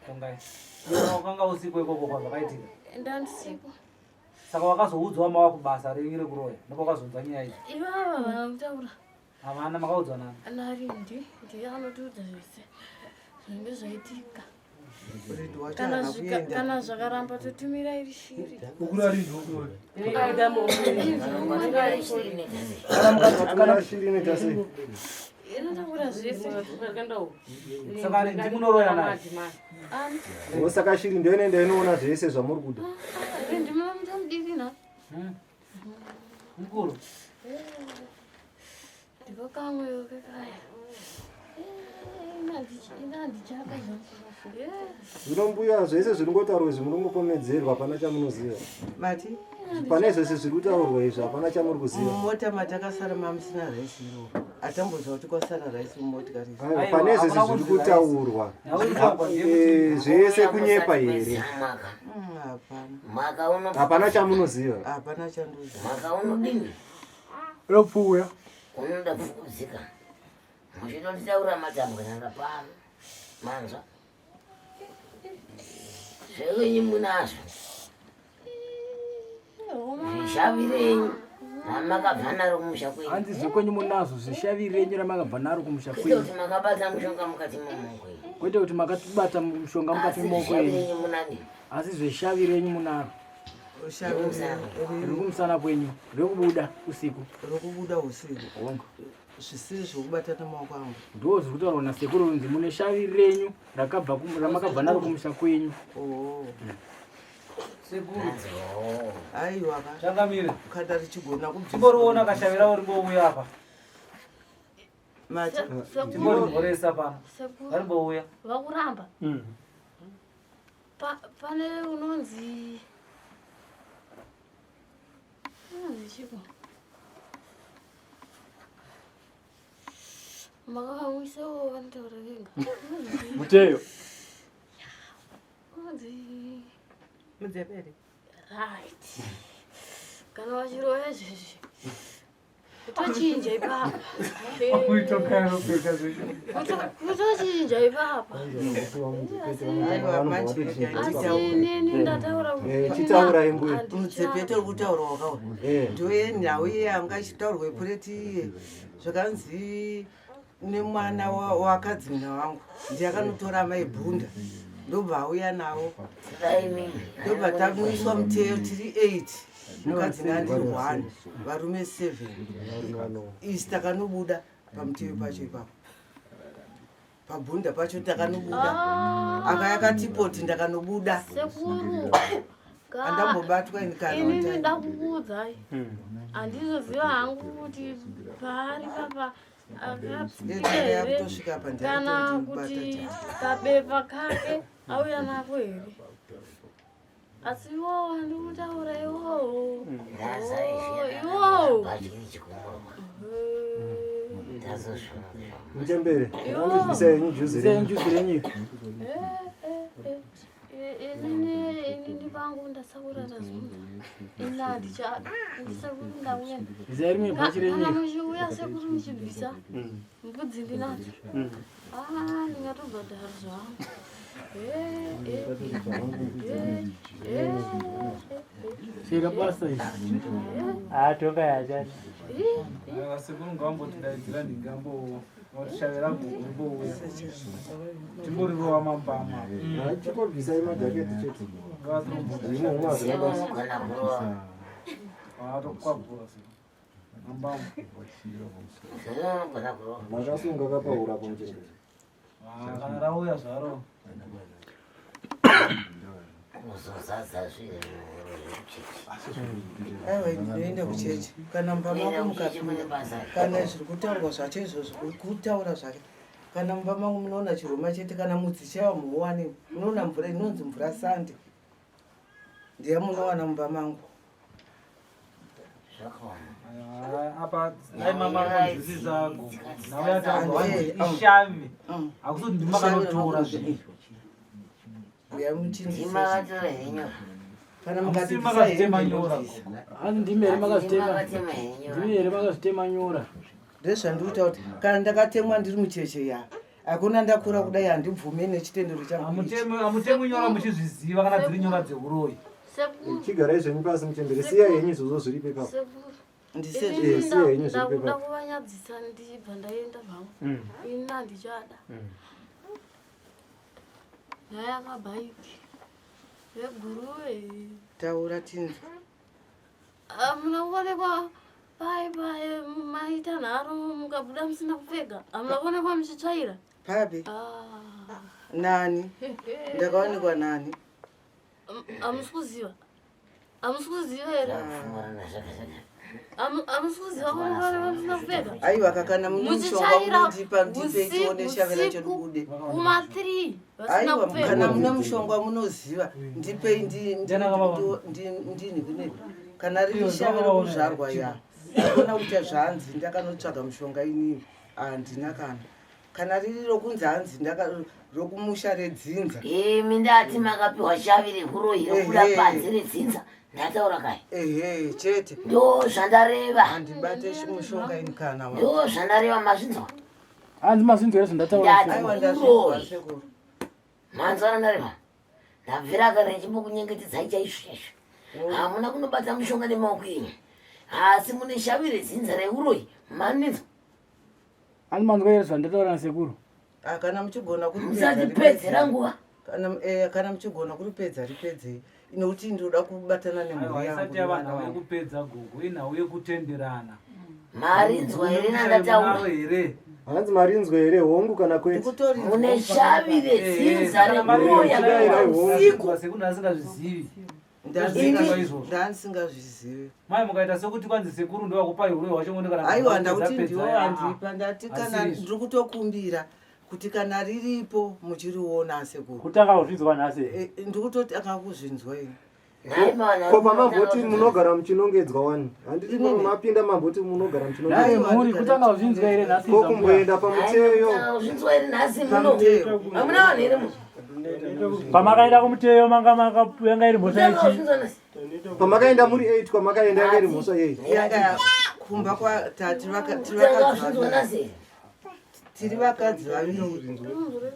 tongai wakanga usiko ikoko kwazvakaitika ndandisiko saka wakazoudzwa mava kubasa renyu rekuroya ndipo wakazonzwa nyaya idzi ivava vana kutaura Havana makaudzwa nani? Narindi ndiye anotiudza zvese zvinenge zvaitika. Kana zvika kana zvakaramba totumira iri shiri. Kana shiri inoita sei? Inotaura zvese. Saka Rindi munoroya naye? Ani? Saka shiri ndiyo inoenda inoona zvese zvamuri kuda. Rindi munomuta mudiki na? Mukuru. Ndiko kamwe kekaya. Zvino mbuya zvese zviri ngotaurwa izvi muri ngopomedzerwa hapana chamunoziva. Mati? Pane zvese zviri kutaurwa izvi hapana chamuri kuziva. Mumota matakasara mamusina rice iro. Atamboziva kuti kwasara rice mumotikari. Aiwa, pane zvese zviri kutaurwa. Eh, zvese kunyepa here? Hapana. Hapana chamunoziva. Hapana chandoziva. Maka unodini? Ropfuya. Unoda pfukudzika. Muchitonditaura matambwe nanga pano. Manzwa. Zvenyu munazvo. Zvishavi renyu ramakabva naro kumusha kwenyu. Hanzi zvekwenyu munazvo zvishavi renyu ramakabva naro kumusha Kwete kwenyu. kuti makabata mushonga mukati memaoko enyu. Kwete kuti makatibata mushonga mukati Asi memaoko zvishavi enyu. renyu munani. Asi zveshavi renyu munaro. Riri kumusana kwenyu rekubuda usiku. Rekubuda usiku. Hongu. Zvisiri zvekubata nemaoko angu. Ndoo zviri kutaurwa nasekuru runzi mune shavi renyu rakabva ramakabva naro kumusha kwenyu. Oh. Sekuru. Aiwa ka. Changamire. Kana richigona kubvisa. Timboriona kashavi ravo rimbouya apa. Mati. Timborimhoresa pano. Sekuru. Varimbouya. Vakuramba. Pane unonzi unonzi chiko makavamwisawo vanotaura venga Muteyo. unonzi Mudzepere. right kana vachiroya izvezvi kutochinja ipapa Kutochinja ipapa asi inini ndataura kuti Chitaurai mbuya. Mudzepete uri kutaurwa wakawa. Ndiyo nhau iye yanga ichitaurwa ipureti iye. Zvakanzi nemwana wakadzimina wangu ndiye akanotora mai Bhunda. Ndobva auya navo. Ndobva tamwiswa muteyo tiri 8. Mukadzi ndandiri 1, varume 7. Isi takanobuda pamuteyo pacho ipapo. Pabhunda pacho takanobuda. Akaya katipoti ndakanobuda. Sekuru Andambobatwa ini kana inini one time. ndakukuudzai handizoziva hangu kuti paari papa akapfika Yedzaka here yakutosvika apa kana ndiyakutondibata kuti kabepa kake auya nako here asi iwowo andikutaura iwowo iwowo Muchembere, bvisai henyu juzi Bvisai juzi renyu. Inini inini pangu ndasakura tazunza ini handichada ndisekuru ndauya Bvisai rimwe bhachi renyu. Kana muchiuya sekuru muchibvisa mbudzi ndinadzo. Ah, ndingatobhadhara zvangu. Chera basa izvi. Ah, tonga yachani. Sekuru ngavambotidaidzira ndingambo vatishavira rimbouya. Timborirova mambama. Chingobvisai majaketi chete. Zvimwe hazvina basa. Vatokwagura mambama. Makasunga kapaura apo muchembere. Kana rauya zvaro. Kuzozadza zviro zvekuchechi. Aiwa ndinoenda kuchechi kana mumba mangu mukapinda kana zviri kutaurwa zvacho izvozvo kutaura zvake kana mumba mangu munoona chiroma chete kana mudzi chaiwa muwane munoona mvura inonzi mvura sande ndiya munowana mumba mangu. Zvakaoma. Apa dai mama kunzwisisa gogo. Nhau yataurwa hanzi ishavi. Hakusi kuti ndimi makanotora zvinhu. Uya muchinzwisisa. Ndimi makatora henyu. Kana Hamusi mukati makazvitema nyora gogo. Hanzi ndimi here makazvitema? Makatema henyu. Ndimi here makazvitema nyora? Ndezvandikuita kuti kana ndakatemwa ndiri mucheche ya hakuna ndakura kudai handibvume nechitendero changu ichi. Hamutemwi nyora muchizviziva kana dziri nyora dzeuroyi. Sekuru. Chigarai zvenyu pasi muchembere siya henyu izvozvo zviripo ipapo. Sekuru. Eh, siya henyu zviripo Ndakuda ipapo. kuvanyadzisa ndichibva ndaenda zvangu. Ini handichada. Nyaya yakabhaiki. Veguruve. Taura tinzwe. Hamuna kuonekwa pai pai maita nharo mukabuda musina kupfeka. Hamuna kuonekwa muchitsvaira. Papi? Ah. Nani? Ndakaonekwa nani? Hamusi kuziva. Hamusi kuziva here? Hamusi kuziva kuonekwa musina kupfeka. Aiwa kakana mune mushonga Muchitsvaira munondipa ndipe tione shave racho usiku ribude. kuma 3 vasina Aiwa kupfeka. kana mune mushonga munoziva ndipei ndini kune kana riri shave rokuzvarwa ya akona kuita zvanzi ndakanotsvaga mushonga inini handina kana kana riri rokunzi hanzi rokumusha redzinza Imi ndati makapiwa shavi rekuroyi rokuda Ehe. panze redzinza. Ndataura kai. Ehe chete. Ndo zvandareva. Handibate mushonga ini kana wa. Ndo zvandareva mazvinzwa. Hanzi mazvinzwa here zvandataura? Ndati uroyi. Manzwa ndareva. Ndabvira kare ndichimbokunyengetedzai chaizvo chaizvo. Hamuna kunobata mushonga nemaoko enyu. Asi mune shavi redzinza reuroyi. Maninzwa. Hanzi manzwa here zvandataura nasekuru? Ah, kana muchigona kuripedza Musatipedzera nguva. Kana kana muchigona kuripedza ripedzei nokuti ndinoda kubatana nemhuri Aiwa yangu isati yava nevana nhau vangu. yekupedza gogo, inhau yekutenderana. Marinzwa here nandataura? here? Hanzi marinzwa here hongu kana kwete? Mune shavi redzinza rekuroya Chidairai hongu. usiku. Sekuru asingazvizivi. Ndandisingazvizivi. Mai mukaita sekuti kwanzi sekuru ndovakupai uroyi hwacho ngondi kana Aiwa kupedza ndakuti pedza, ndiwo ah, andipa ndati kana asiri izvo. ndiri kutokumbira kuti kana riripo muchiriona sekuru. Kutanga kuzvinzwa nhasi. Eh, Ndikutotanga kuzvinzwa ini. Ko pamamboti munogara muchinongedzwa wani? Handiti mapinda mamboti munogara Nhai mhuri kutanga kuzvinzwa here nhasi? Ko kumboenda pamuteyo. Kuzvinzwa here nhasi muno? Hamuna vanhu here muno? Pamakaenda kumuteyo manga yanga iri mhosva Kutanga yechi. kuzvinzwa nhasi. Pamakaenda muri 8 kwamakaenda yanga iri mhosva yei? Yanga kumba kwa tati tiri Kutanga vakadzi kuzvinzwa vaviri. nhasi. Tiri vakadzi vaviri.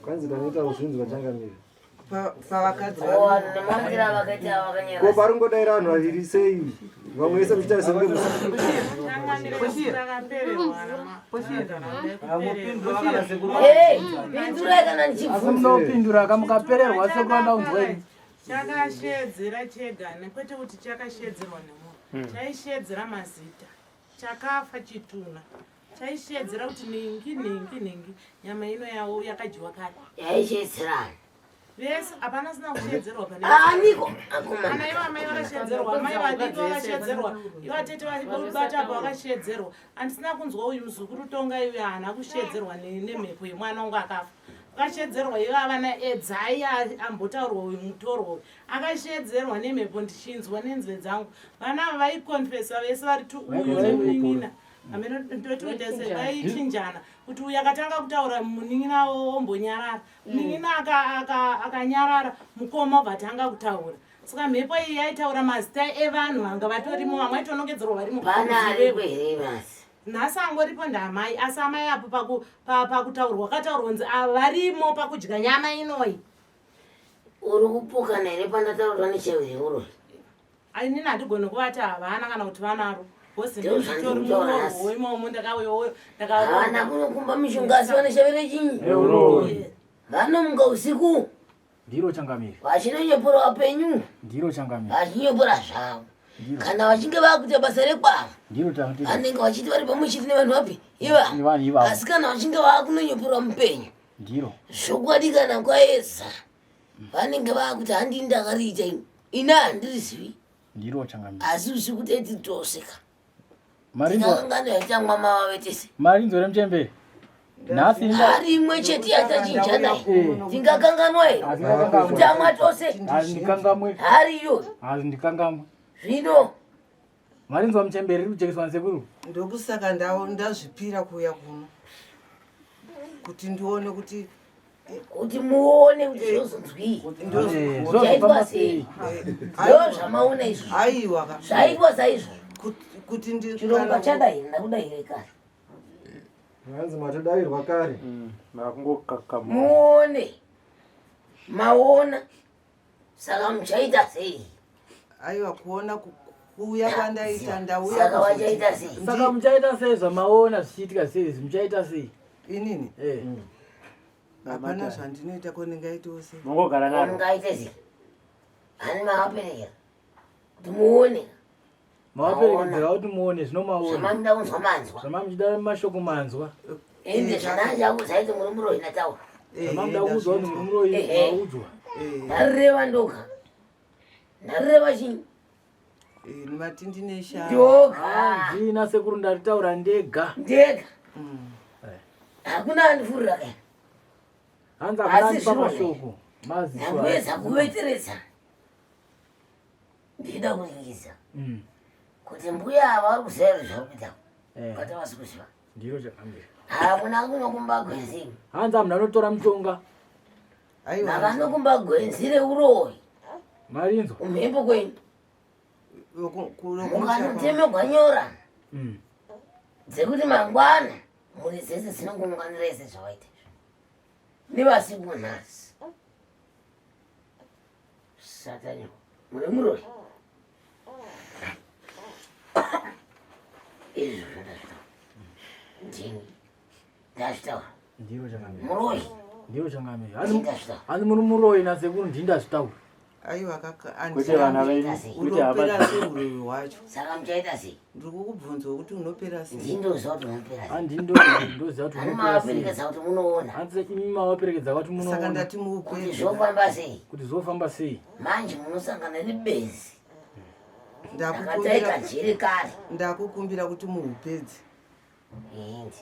Kwanzi ndanoita kuzvinzwa changamire. Pavakadzi Oh, nemaundiro avakaita vakanyara. Ko paringodaira vanhu vaviri sei? Vamwe vese muchitarisa kunge Hey, pindurai kana Asi ndichibvunza. munopindura kamukapererwa sekuru anda kunzwa ini. Chakashedzera chega kwete kuti chakashedzerwa nemunhu. Chaishedzera mazita. Chakafa chitunha. Chaishedzera kuti ningi ningi ningi nyama ino yawo yakadyiwa kare. Yaishedzerana. Vese hapana sina kushedzerwa pane. Aniko akomana. Ana ivo amai vakashedzerwa, amai vadiki vakashedzerwa, ivo atete vabata apa vakashedzerwa. Handisina kunzwa uyu muzukuru tonga uyu haana kushedzerwa nemhepo yemwana wangu akafa. Akashedzerwa ivo avana edzai ambotaurwa uyu mutorwa uyu. Akashedzerwa nemhepo ndichinzwa nenzeve dzangu. Vana ava vaikonfesa vese vari tu uyu nemunin'ina. Ameno ndototi se vaichinjana kuti uyu akatanga kutaura munin'ina wombonyarara. Munin'ina akanyarara mukoma obva atanga kutaura. Saka mhepo iyi yaitaura mazita evanhu vanga vatorimo vamwe vaitonongedzerwa varimo. Pana ariko here nhasi? Nhasi angoripo ndaamai asi amai apo pakutaurwa kataurwa kunzi ava varimo pakudya nyama inoyi. Uri kupokana here pandataurwa neshavi reuroyi? Inini handigoni kuvati havana kana kuti vanaro. Bhosi Ndizvo nditori zvandinotaura nhasi. muroorwo imomo ndakauyawo Havana kunokumba mishonga asi vane shavi rechinyi? Reuroyi. Vanomuka usiku Ndiro changamire. vachinonyepora vapenyu Ndiro changamire. vachinyepora zvavo. Kana vachinge vakuita basa rekwavo Ndiro changamire. vanenge vachiti vari pamwe chete nevanhu vapi ivavo. Nevanhu ivavo. Asi kana vachinge vakunonyeporwa mupenyu Ndiro. zvokwadi kana kwaedza vanenge vakuti handini ndakariita ini ini handirizivi Ndiro changamire. asi usiku teti toseka Marinzwa tingakanganwa yachamwa mavave tese marinzwa remuchembere. Nhasi hari imwe chete yatachinja nayo tingakanganwa here kutamwa tose Handikangamwe. hari iyoyo Handikangamwe. zvino Marinzwa muchembere riri kujekeswa nasekuru. Ndokusaka ndazvipira kuuya kuno kuti ndione kuti kuti muone kuti zvozonzwii zvaitwa sei ndo zvamaona izvo aiwa zvaitwa saizvo kuti chirongwa chadai ndakudaire kare hanzi matodairwa kare makungokakama muone maona saka muchaita sei aiwa kuona kuuya kwandaita ndauya Saka wachaita sei? Saka muchaita sei zvamaona zvichiitika sei izvi muchaita sei? Inini? Eh. Hapana zvandinoita ko ndingaitawo sei? Mongogara naro. Mungaite sei? Hani makaperekera kuti muone. Mavaperekedzera kuti muone zvino maona. Zvamamuda kunzwa manzwa. Zvamamuchida mashoko manzwa. Ende zvandanga kuti muri muroyi ndataura. Zvamamuda kuudzwa kuti muri muroyi maudzwa. Ndareva ndoga. Ndareva chinyi? Mati ndine shaa. Ndoga. Handina sekuru ndaritaura ndega. Ndega. Hakuna andifurira kaya. Hanzi hakuna Asi andipa zvino mashoko. Maziso. Ndakuedza kuveteredza. Ndida kuringisa kuti mbuya ava vari kuziva here zvauri kuita. Kwete vasi kuziva. Ndiro chakamira. Hakuna kunokumba gwenzi. Hanzi hamuna anotora mushonga. Makanokumba gwenzi reuroyi. Marinzwa. Kumhepo kwenyu. Mukanotemegwa nyora dzekuti mangwana mhuri dzese dzinongounganira ese zvavaita izvi. Nevasipo nhasi. Satani muri muroyi. Izvo zvandazvitaura. Ndini ndazvitaura. Ndiro chakamira. Muroyi. Ndiro chakamira. Hanzi muri muroyi nasekuru ndini ndazvitaura. Aiwa kaka Kwete vana venyu, kwete hama unopera dzenyu. sei uroyi hwacho? Saka muchaita sei? Ndiri kukubvunza kuti unopera sei? Ndini ndoziva kuti unopera sei. Handi ndoziva kuti Hani unopera sei. mavaperekedza kuti munoona. Hanzi imi mavaperekedza kuti munoona. Saka ndati muupedze. Kuti zvofamba sei? Kuti zvofamba sei? Manje munosangana nebenzi. Ndakukumbira Ndakataika njere kare. Ndakukumbira kuti muupedze. Indi.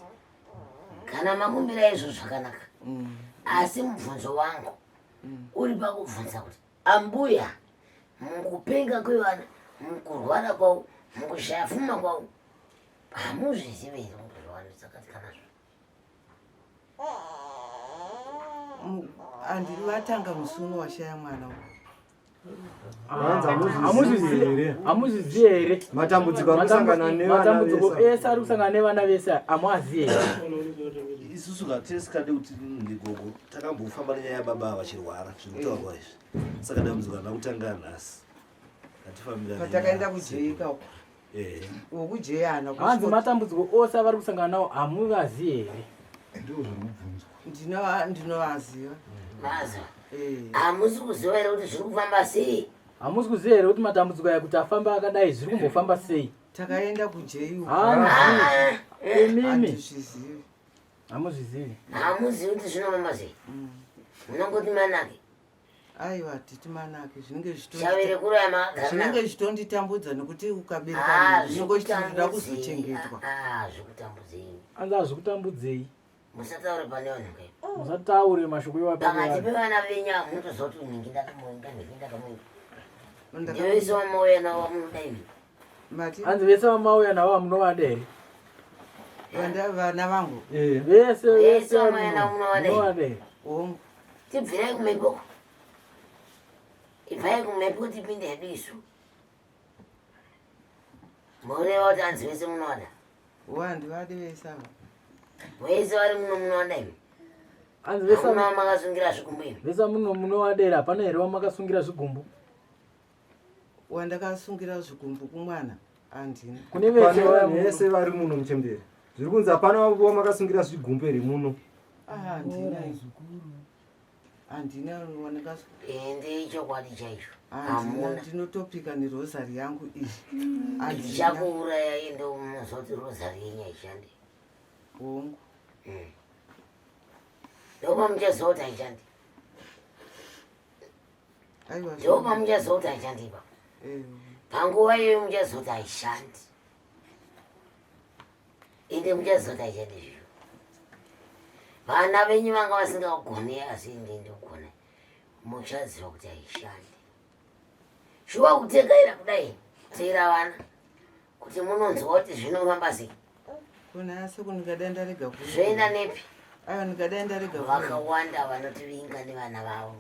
Kana makumbira izvo zvakanaka. Asi mubvunzo wangu uri pakubvunza kuti ambuya mukupenga kwevana, mukurwara kwavo, mukushaya pfuma kwavo, hamuzvizivi here kuti zvavanotsakatika nazvo? Handiri vatanga musi uno washaya mwana uyu. Hamuzvizivi here? Matambudziko ari kusangana nevana Matambudziko vese. ese ari kusangana nevana vese hamuazivi here? Isusu tisikade kuti ndigogo takambofamba nenyaya yababa vachirwara zvirikutaurwa izvi saka dambudziko harina kutanga nhasi ngatifambira Patakaenda kujeika uko. ehe Wokujeya haana Hanzi matambudziko ose avari kusangana nawo hamuvazivi here? Ndinovaziva. Maziva. Hamusi kuziva here kuti zviri kufamba sei? Hamusi kuziva here kuti matambudziko aya kuti afamba akadai zviri kumbofamba sei? Takaenda kujei uko. Hanzi imimi Handizvizivi. hamuzvizivi. Hamuzivi kuti zvinofamba sei? Munongoti manake. Aiwa titi manake zvinenge Shavire kuroya makagara zvinenge zvichitonditambudza nekuti ukabereka Ah, munhu unenge uchiti ndoda zvikutambudzei. kuzochengetwa. Ah, zvikutambudzei. Hanzi hazvikutambudzei. Musataure pane vanhu kai. Musataure mashoko iwayo pane Pakati vanhu. pevana venyu hamunotoziva kuti nhingi ndakamuinga, nhingi ndakamuinga. Ndivese vamauya navo vamunoda imi. Mati Hanzi vese vamauya navo hamunovada here? vana vangu Vese Vese vese vamauya navo munovada here? munovada here? Hongu. Tibvirei kumhepo. Ibvai kumhepo tipinde hedu isu. Moreva kuti hanzi vese munovada. Handivadi vese ava. Vese vari muno munovada imi. Hanzi vese Hamuna wamakasungira zvigumbu imi. vese muno munovada here? Hapana here wamakasungira zvigumbu? Wandakasungira zvigumbu kumwana handina. Kune vese Pane vaya vanhu vese vari muno muchembere. Zviri kunzi hapana wamakasungira zvigumbu here muno. Ah, handina. Handina wandakasungira. Ende ichokwadi chaicho. Handina Hamuna. ndinotopika nerosari yangu iyi. Handina. Ndichakuuraya ende munoziva kuti rozari yenyu haishandi. Hongu. Ndopamuchaziva kuti haishandi. Aiwa. Ndopamuchaziva kuti haishandi ipapo. Eh, Panguva iyoyo muchaziva kuti haishandi. Ende muchaziva kuti haishandi izvozvo. Vana venyu vanga vasingagoni asi ende ndogona. Muchaziva kuti haishandi. Shuwa kutekaira kudai teera vana. Kuti munonzwa kuti zvinofamba sei? Kuna asi ndingadai ndarega ku. Zvoenda nepi? Aiwa ndingadai ndarega ku. Vakawanda vanotivinga nevana vavo.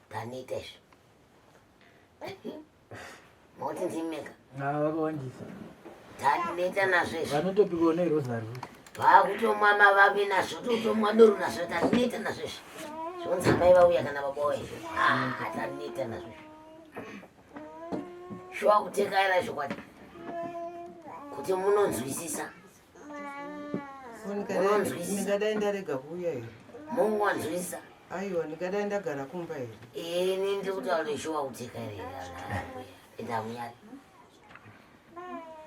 Taneta izvi. Moti ndimeka. Ah, vakawandisa. Taneta nazvo izvi. Vanotopikwa nerosary. Vakutomwa mavavi nazvo totomwa doro nazvo taneta nazvo izvi. Zvonzi amai vauya kana baba vauya. Ah, taneta nazvo izvi. Shuwa kutekaira zvokwadi. Kuti munonzwisisa. Ndingadai ndarega kuuya here? Mungonzwisisa. Aiwa, ndingadai ndagara kumba here? Ini ndiri kutaura shuwa kutekaira here? Enda munyari.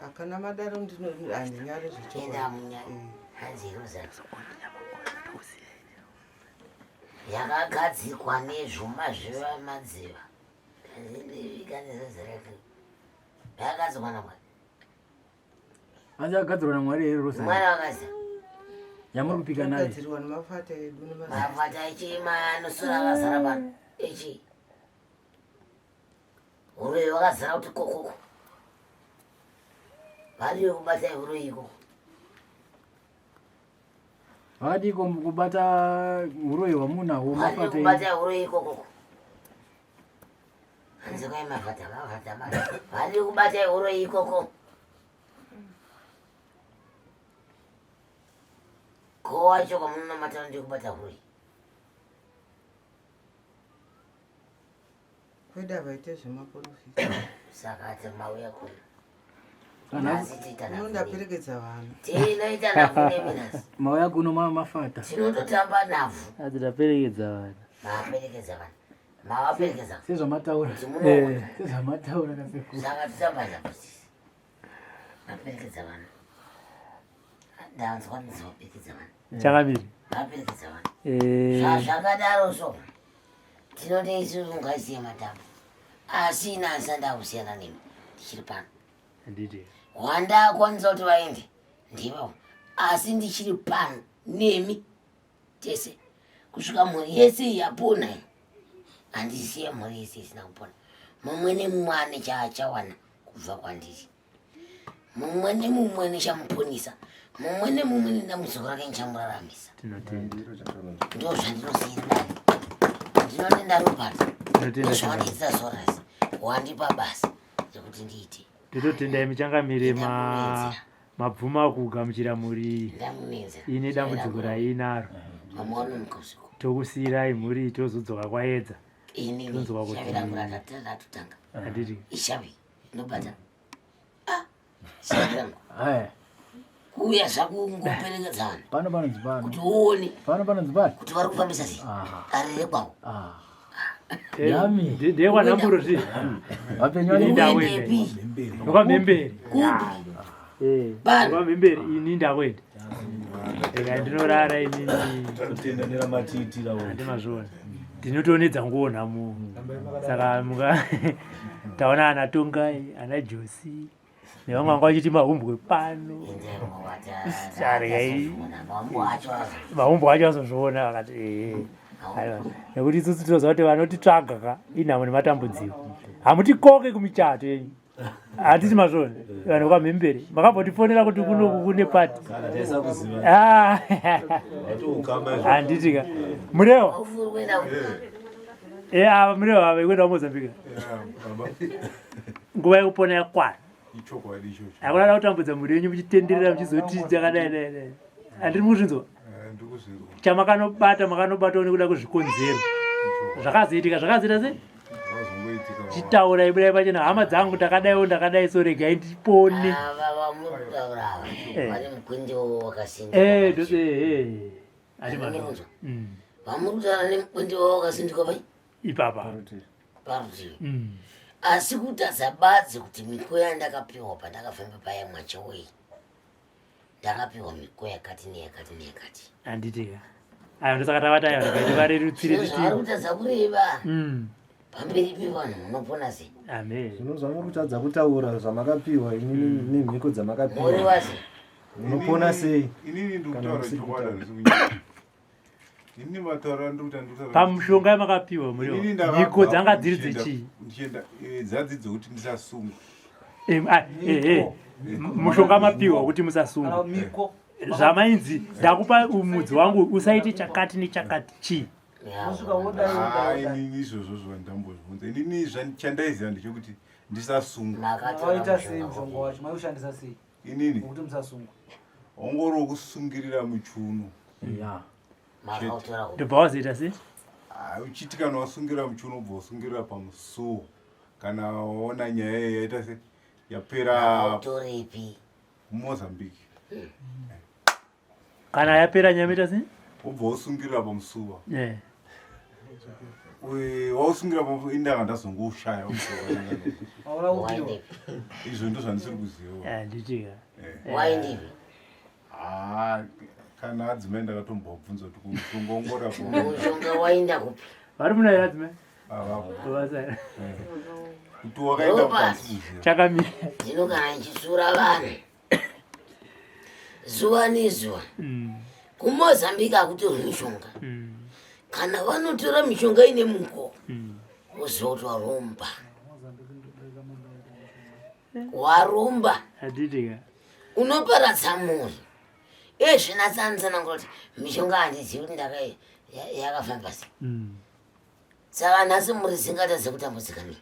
Akana madaro ndino handinyari zvechokwadi. Enda munyari. Hanzi Rosa. Yakagadzikwa nezvuma zvevamadziva. Yakagadzikwa namwari. Hanzi akagadzirwa namwari here Rosa? Mwari wakazi. Yamuri kupika naye. Yakagadzirwa nemafata edu nemazita. Mafata echi anosura akazara pano. Echi. Huroyi wakazara kuti kokoko. Variyo kubata huroyi ikoko. Vadii kubata huroyi hwamunahwo mafata kubata huroyi ikoko. Hanzi kwai mafata mafata mafata. Vadii kubata huroyi ikoko. Ko wacho kwamunonamata ndi kubata huroyi. Kwedu havaite zvemaporofita. Saka ati mauya kuno. Ndaperekedza vanhu. Tinoita navhu neminasi. Mauya kuno mafata. Tinototamba navhu. Ati taperekedza vanhu. Maperekedza vanhu. Mavaperekedza. Sezvamataura. Sezvamataura nasekuru. Saka totamba navhu sisi. Maperekedza vanhu. Ndanzwa ndizoperekedza vanhu. Chakamiri. Maperekedza vanhu. Zvakadaro so. Tinoti isusu ngaisiye matambo. Asi ini handisati ndakusiyana nemi. Ndichiri pano. Handiti. Wandakwanisa kuti vaende ndivo. Asi ndichiri pano nemi tese kusvika mhuri yese yapona iyi. Handisiye mhuri yese isina kupona. Mumwe nemumwe ane chaachawana kubva kwandiri. Mumwe nemumwe nechamuponisa. Mumwe nemumwe nedambudziko rake nichamuraramisa. Tinotenda. Ndo zvandinosiyira dare. Ndinotenda Robert. Tinotenda. Nezvawandiitira zuva rese. Wandipa basa rekuti ndiite. Tototenda imi changamire ma mabvuma kugamuchira mhuri iyi ine dambudziko rainaro. Tokusiyirai mhuri iyi tozodzoka kwaedza. Tonzwa kuti handiti. Ishavi ndobata. Ah, shavi rangu. Haya. Kuuya zvako ungoperekedza vanhu. Pano panonzi pano. Kuti uone. Pano panonzi pano. Kuti vari kufambisa sei. Dare rekwawo. Ah. Yami. Ndekwanhamburo zvi. Vapenyu Ini ndakuenda. Ndokwamhemberi. Kupi? Eh, ndokwamhemberi ini ndakuenda. Eka ndinorara inini. Tinotenda neramatiitira. Handimazviona. Ndinotoonedza nguo nhamo. Saka muka taona ana Tongai, ana Josi nevamwe vanga vachiti mahumbwe pano. Sargai. Mahumbwe acho azozviona vakati eh. Aiwa. Nekuti isusu tinoziva kuti vanotitsvaga ka inhamo nematambudziko. Hamutikoke kumichato yenyu. Handiti mazvona vanhu vamhembere makambotifonera kuti kunoku kune pati. Ah. Handiti ka. Murewa. Eh ava murewa ava ikuenda kuMozambique. Nguva yekupona yakwana. Ichokwadi ichocho. Hakuna da kutambudza mhuri yenyu muchitenderera muchizoti dzakadai dai dai. Handiri mukuzvinzwa. Ndikuzvinzwa. Chamakanobata makanobatawo nekuda kwezvikonzero. Zvakazoitika zvakazoita sei? Zvakazongoitika. Chitaurai budai pachena hama dzangu ndakadaiwo ndakadai so regai ndipone. Ava vamuri kutaura ava Eh. vane mukwende wakasinda. Eh, ndose eh. Ati mazvo. Vamuri kutaura nemukwende wavo wakasindikwa pai? Ipapa. Parutivi. Asi kutadza badzi kuti miko yandakapiwa pandakafamba paya mwachowei. Ndakapiwa miko yakati neyakati neyakati. Handiti ka. Ayo ndosaka tavati ayo regai tivarerutsire Zvino zvavari titi. kutadza kureva pamberi pevanhu munopona sei? Amen. Zvino zvamuri kutadza kutaura zvamakapiwa inini nemhiko dzamakapiwa. Muri wase. Munopona sei? Inini ndiri Kana kutaura musiri chokwadi kutaura. handisi kunyanya. Inini mataura ndiri kuti ndiri kutaura. Pamushonga yamakapiwa muri Inini ndakabva mhiko dzanga dziri ndichienda- dzechii? Ndichienda dzadzi dzekuti ndisasungwa. Ah, Mushonga mapiwa kuti musasungwa. Zvamainzi ndakupa mudzi wangu usaite chakati nechakati chii? Ah, inini izvozvo zvandambozvibvunza inini chandaiziva ndechekuti ndisasungwa. Waita sei mushonga wacho? Maiushandisa sei? Inini Kuti musasungwa. Ongori wokusungirira muchiuno. Ya. Chete. Ndobva wazoita sei? Ah, uchiti kana wasungira muchiuno ubva wasungirira pamusuwo kana waona nyaya iyi yaita se yapera. Makautorepi? Mozambique. Kana yapera nyaya moita sei? Wobva wasungirira pamusuwa. Eh. Wausungira pamusuwa indanga ndazongoushaya. Izvo ndo zvandisiri kuziva. Eh, ndichika. Eh. Waendepi? Ah, kana adzimai ndakatombobvunza kuti kumushonga ungora Mushonga waenda kupi? Vari muna here adzimai? Avapo. Vasa. Kuti wakaenda kupansi kuziva. Chakamira. Ndino kana ndichisura vanhu zuva nezuva kuMozambique hakutorwi mishonga. Kana vanotora mishonga ine muko, woziva kuti waromba, waromba. Handitika. Unoparadza mhuri. Ezvinatsanitsanangura kuti mishonga handizivi kuti ndaka yakafamba sei. Saka nhasi mhuri dzingatadze kutambudzika nei?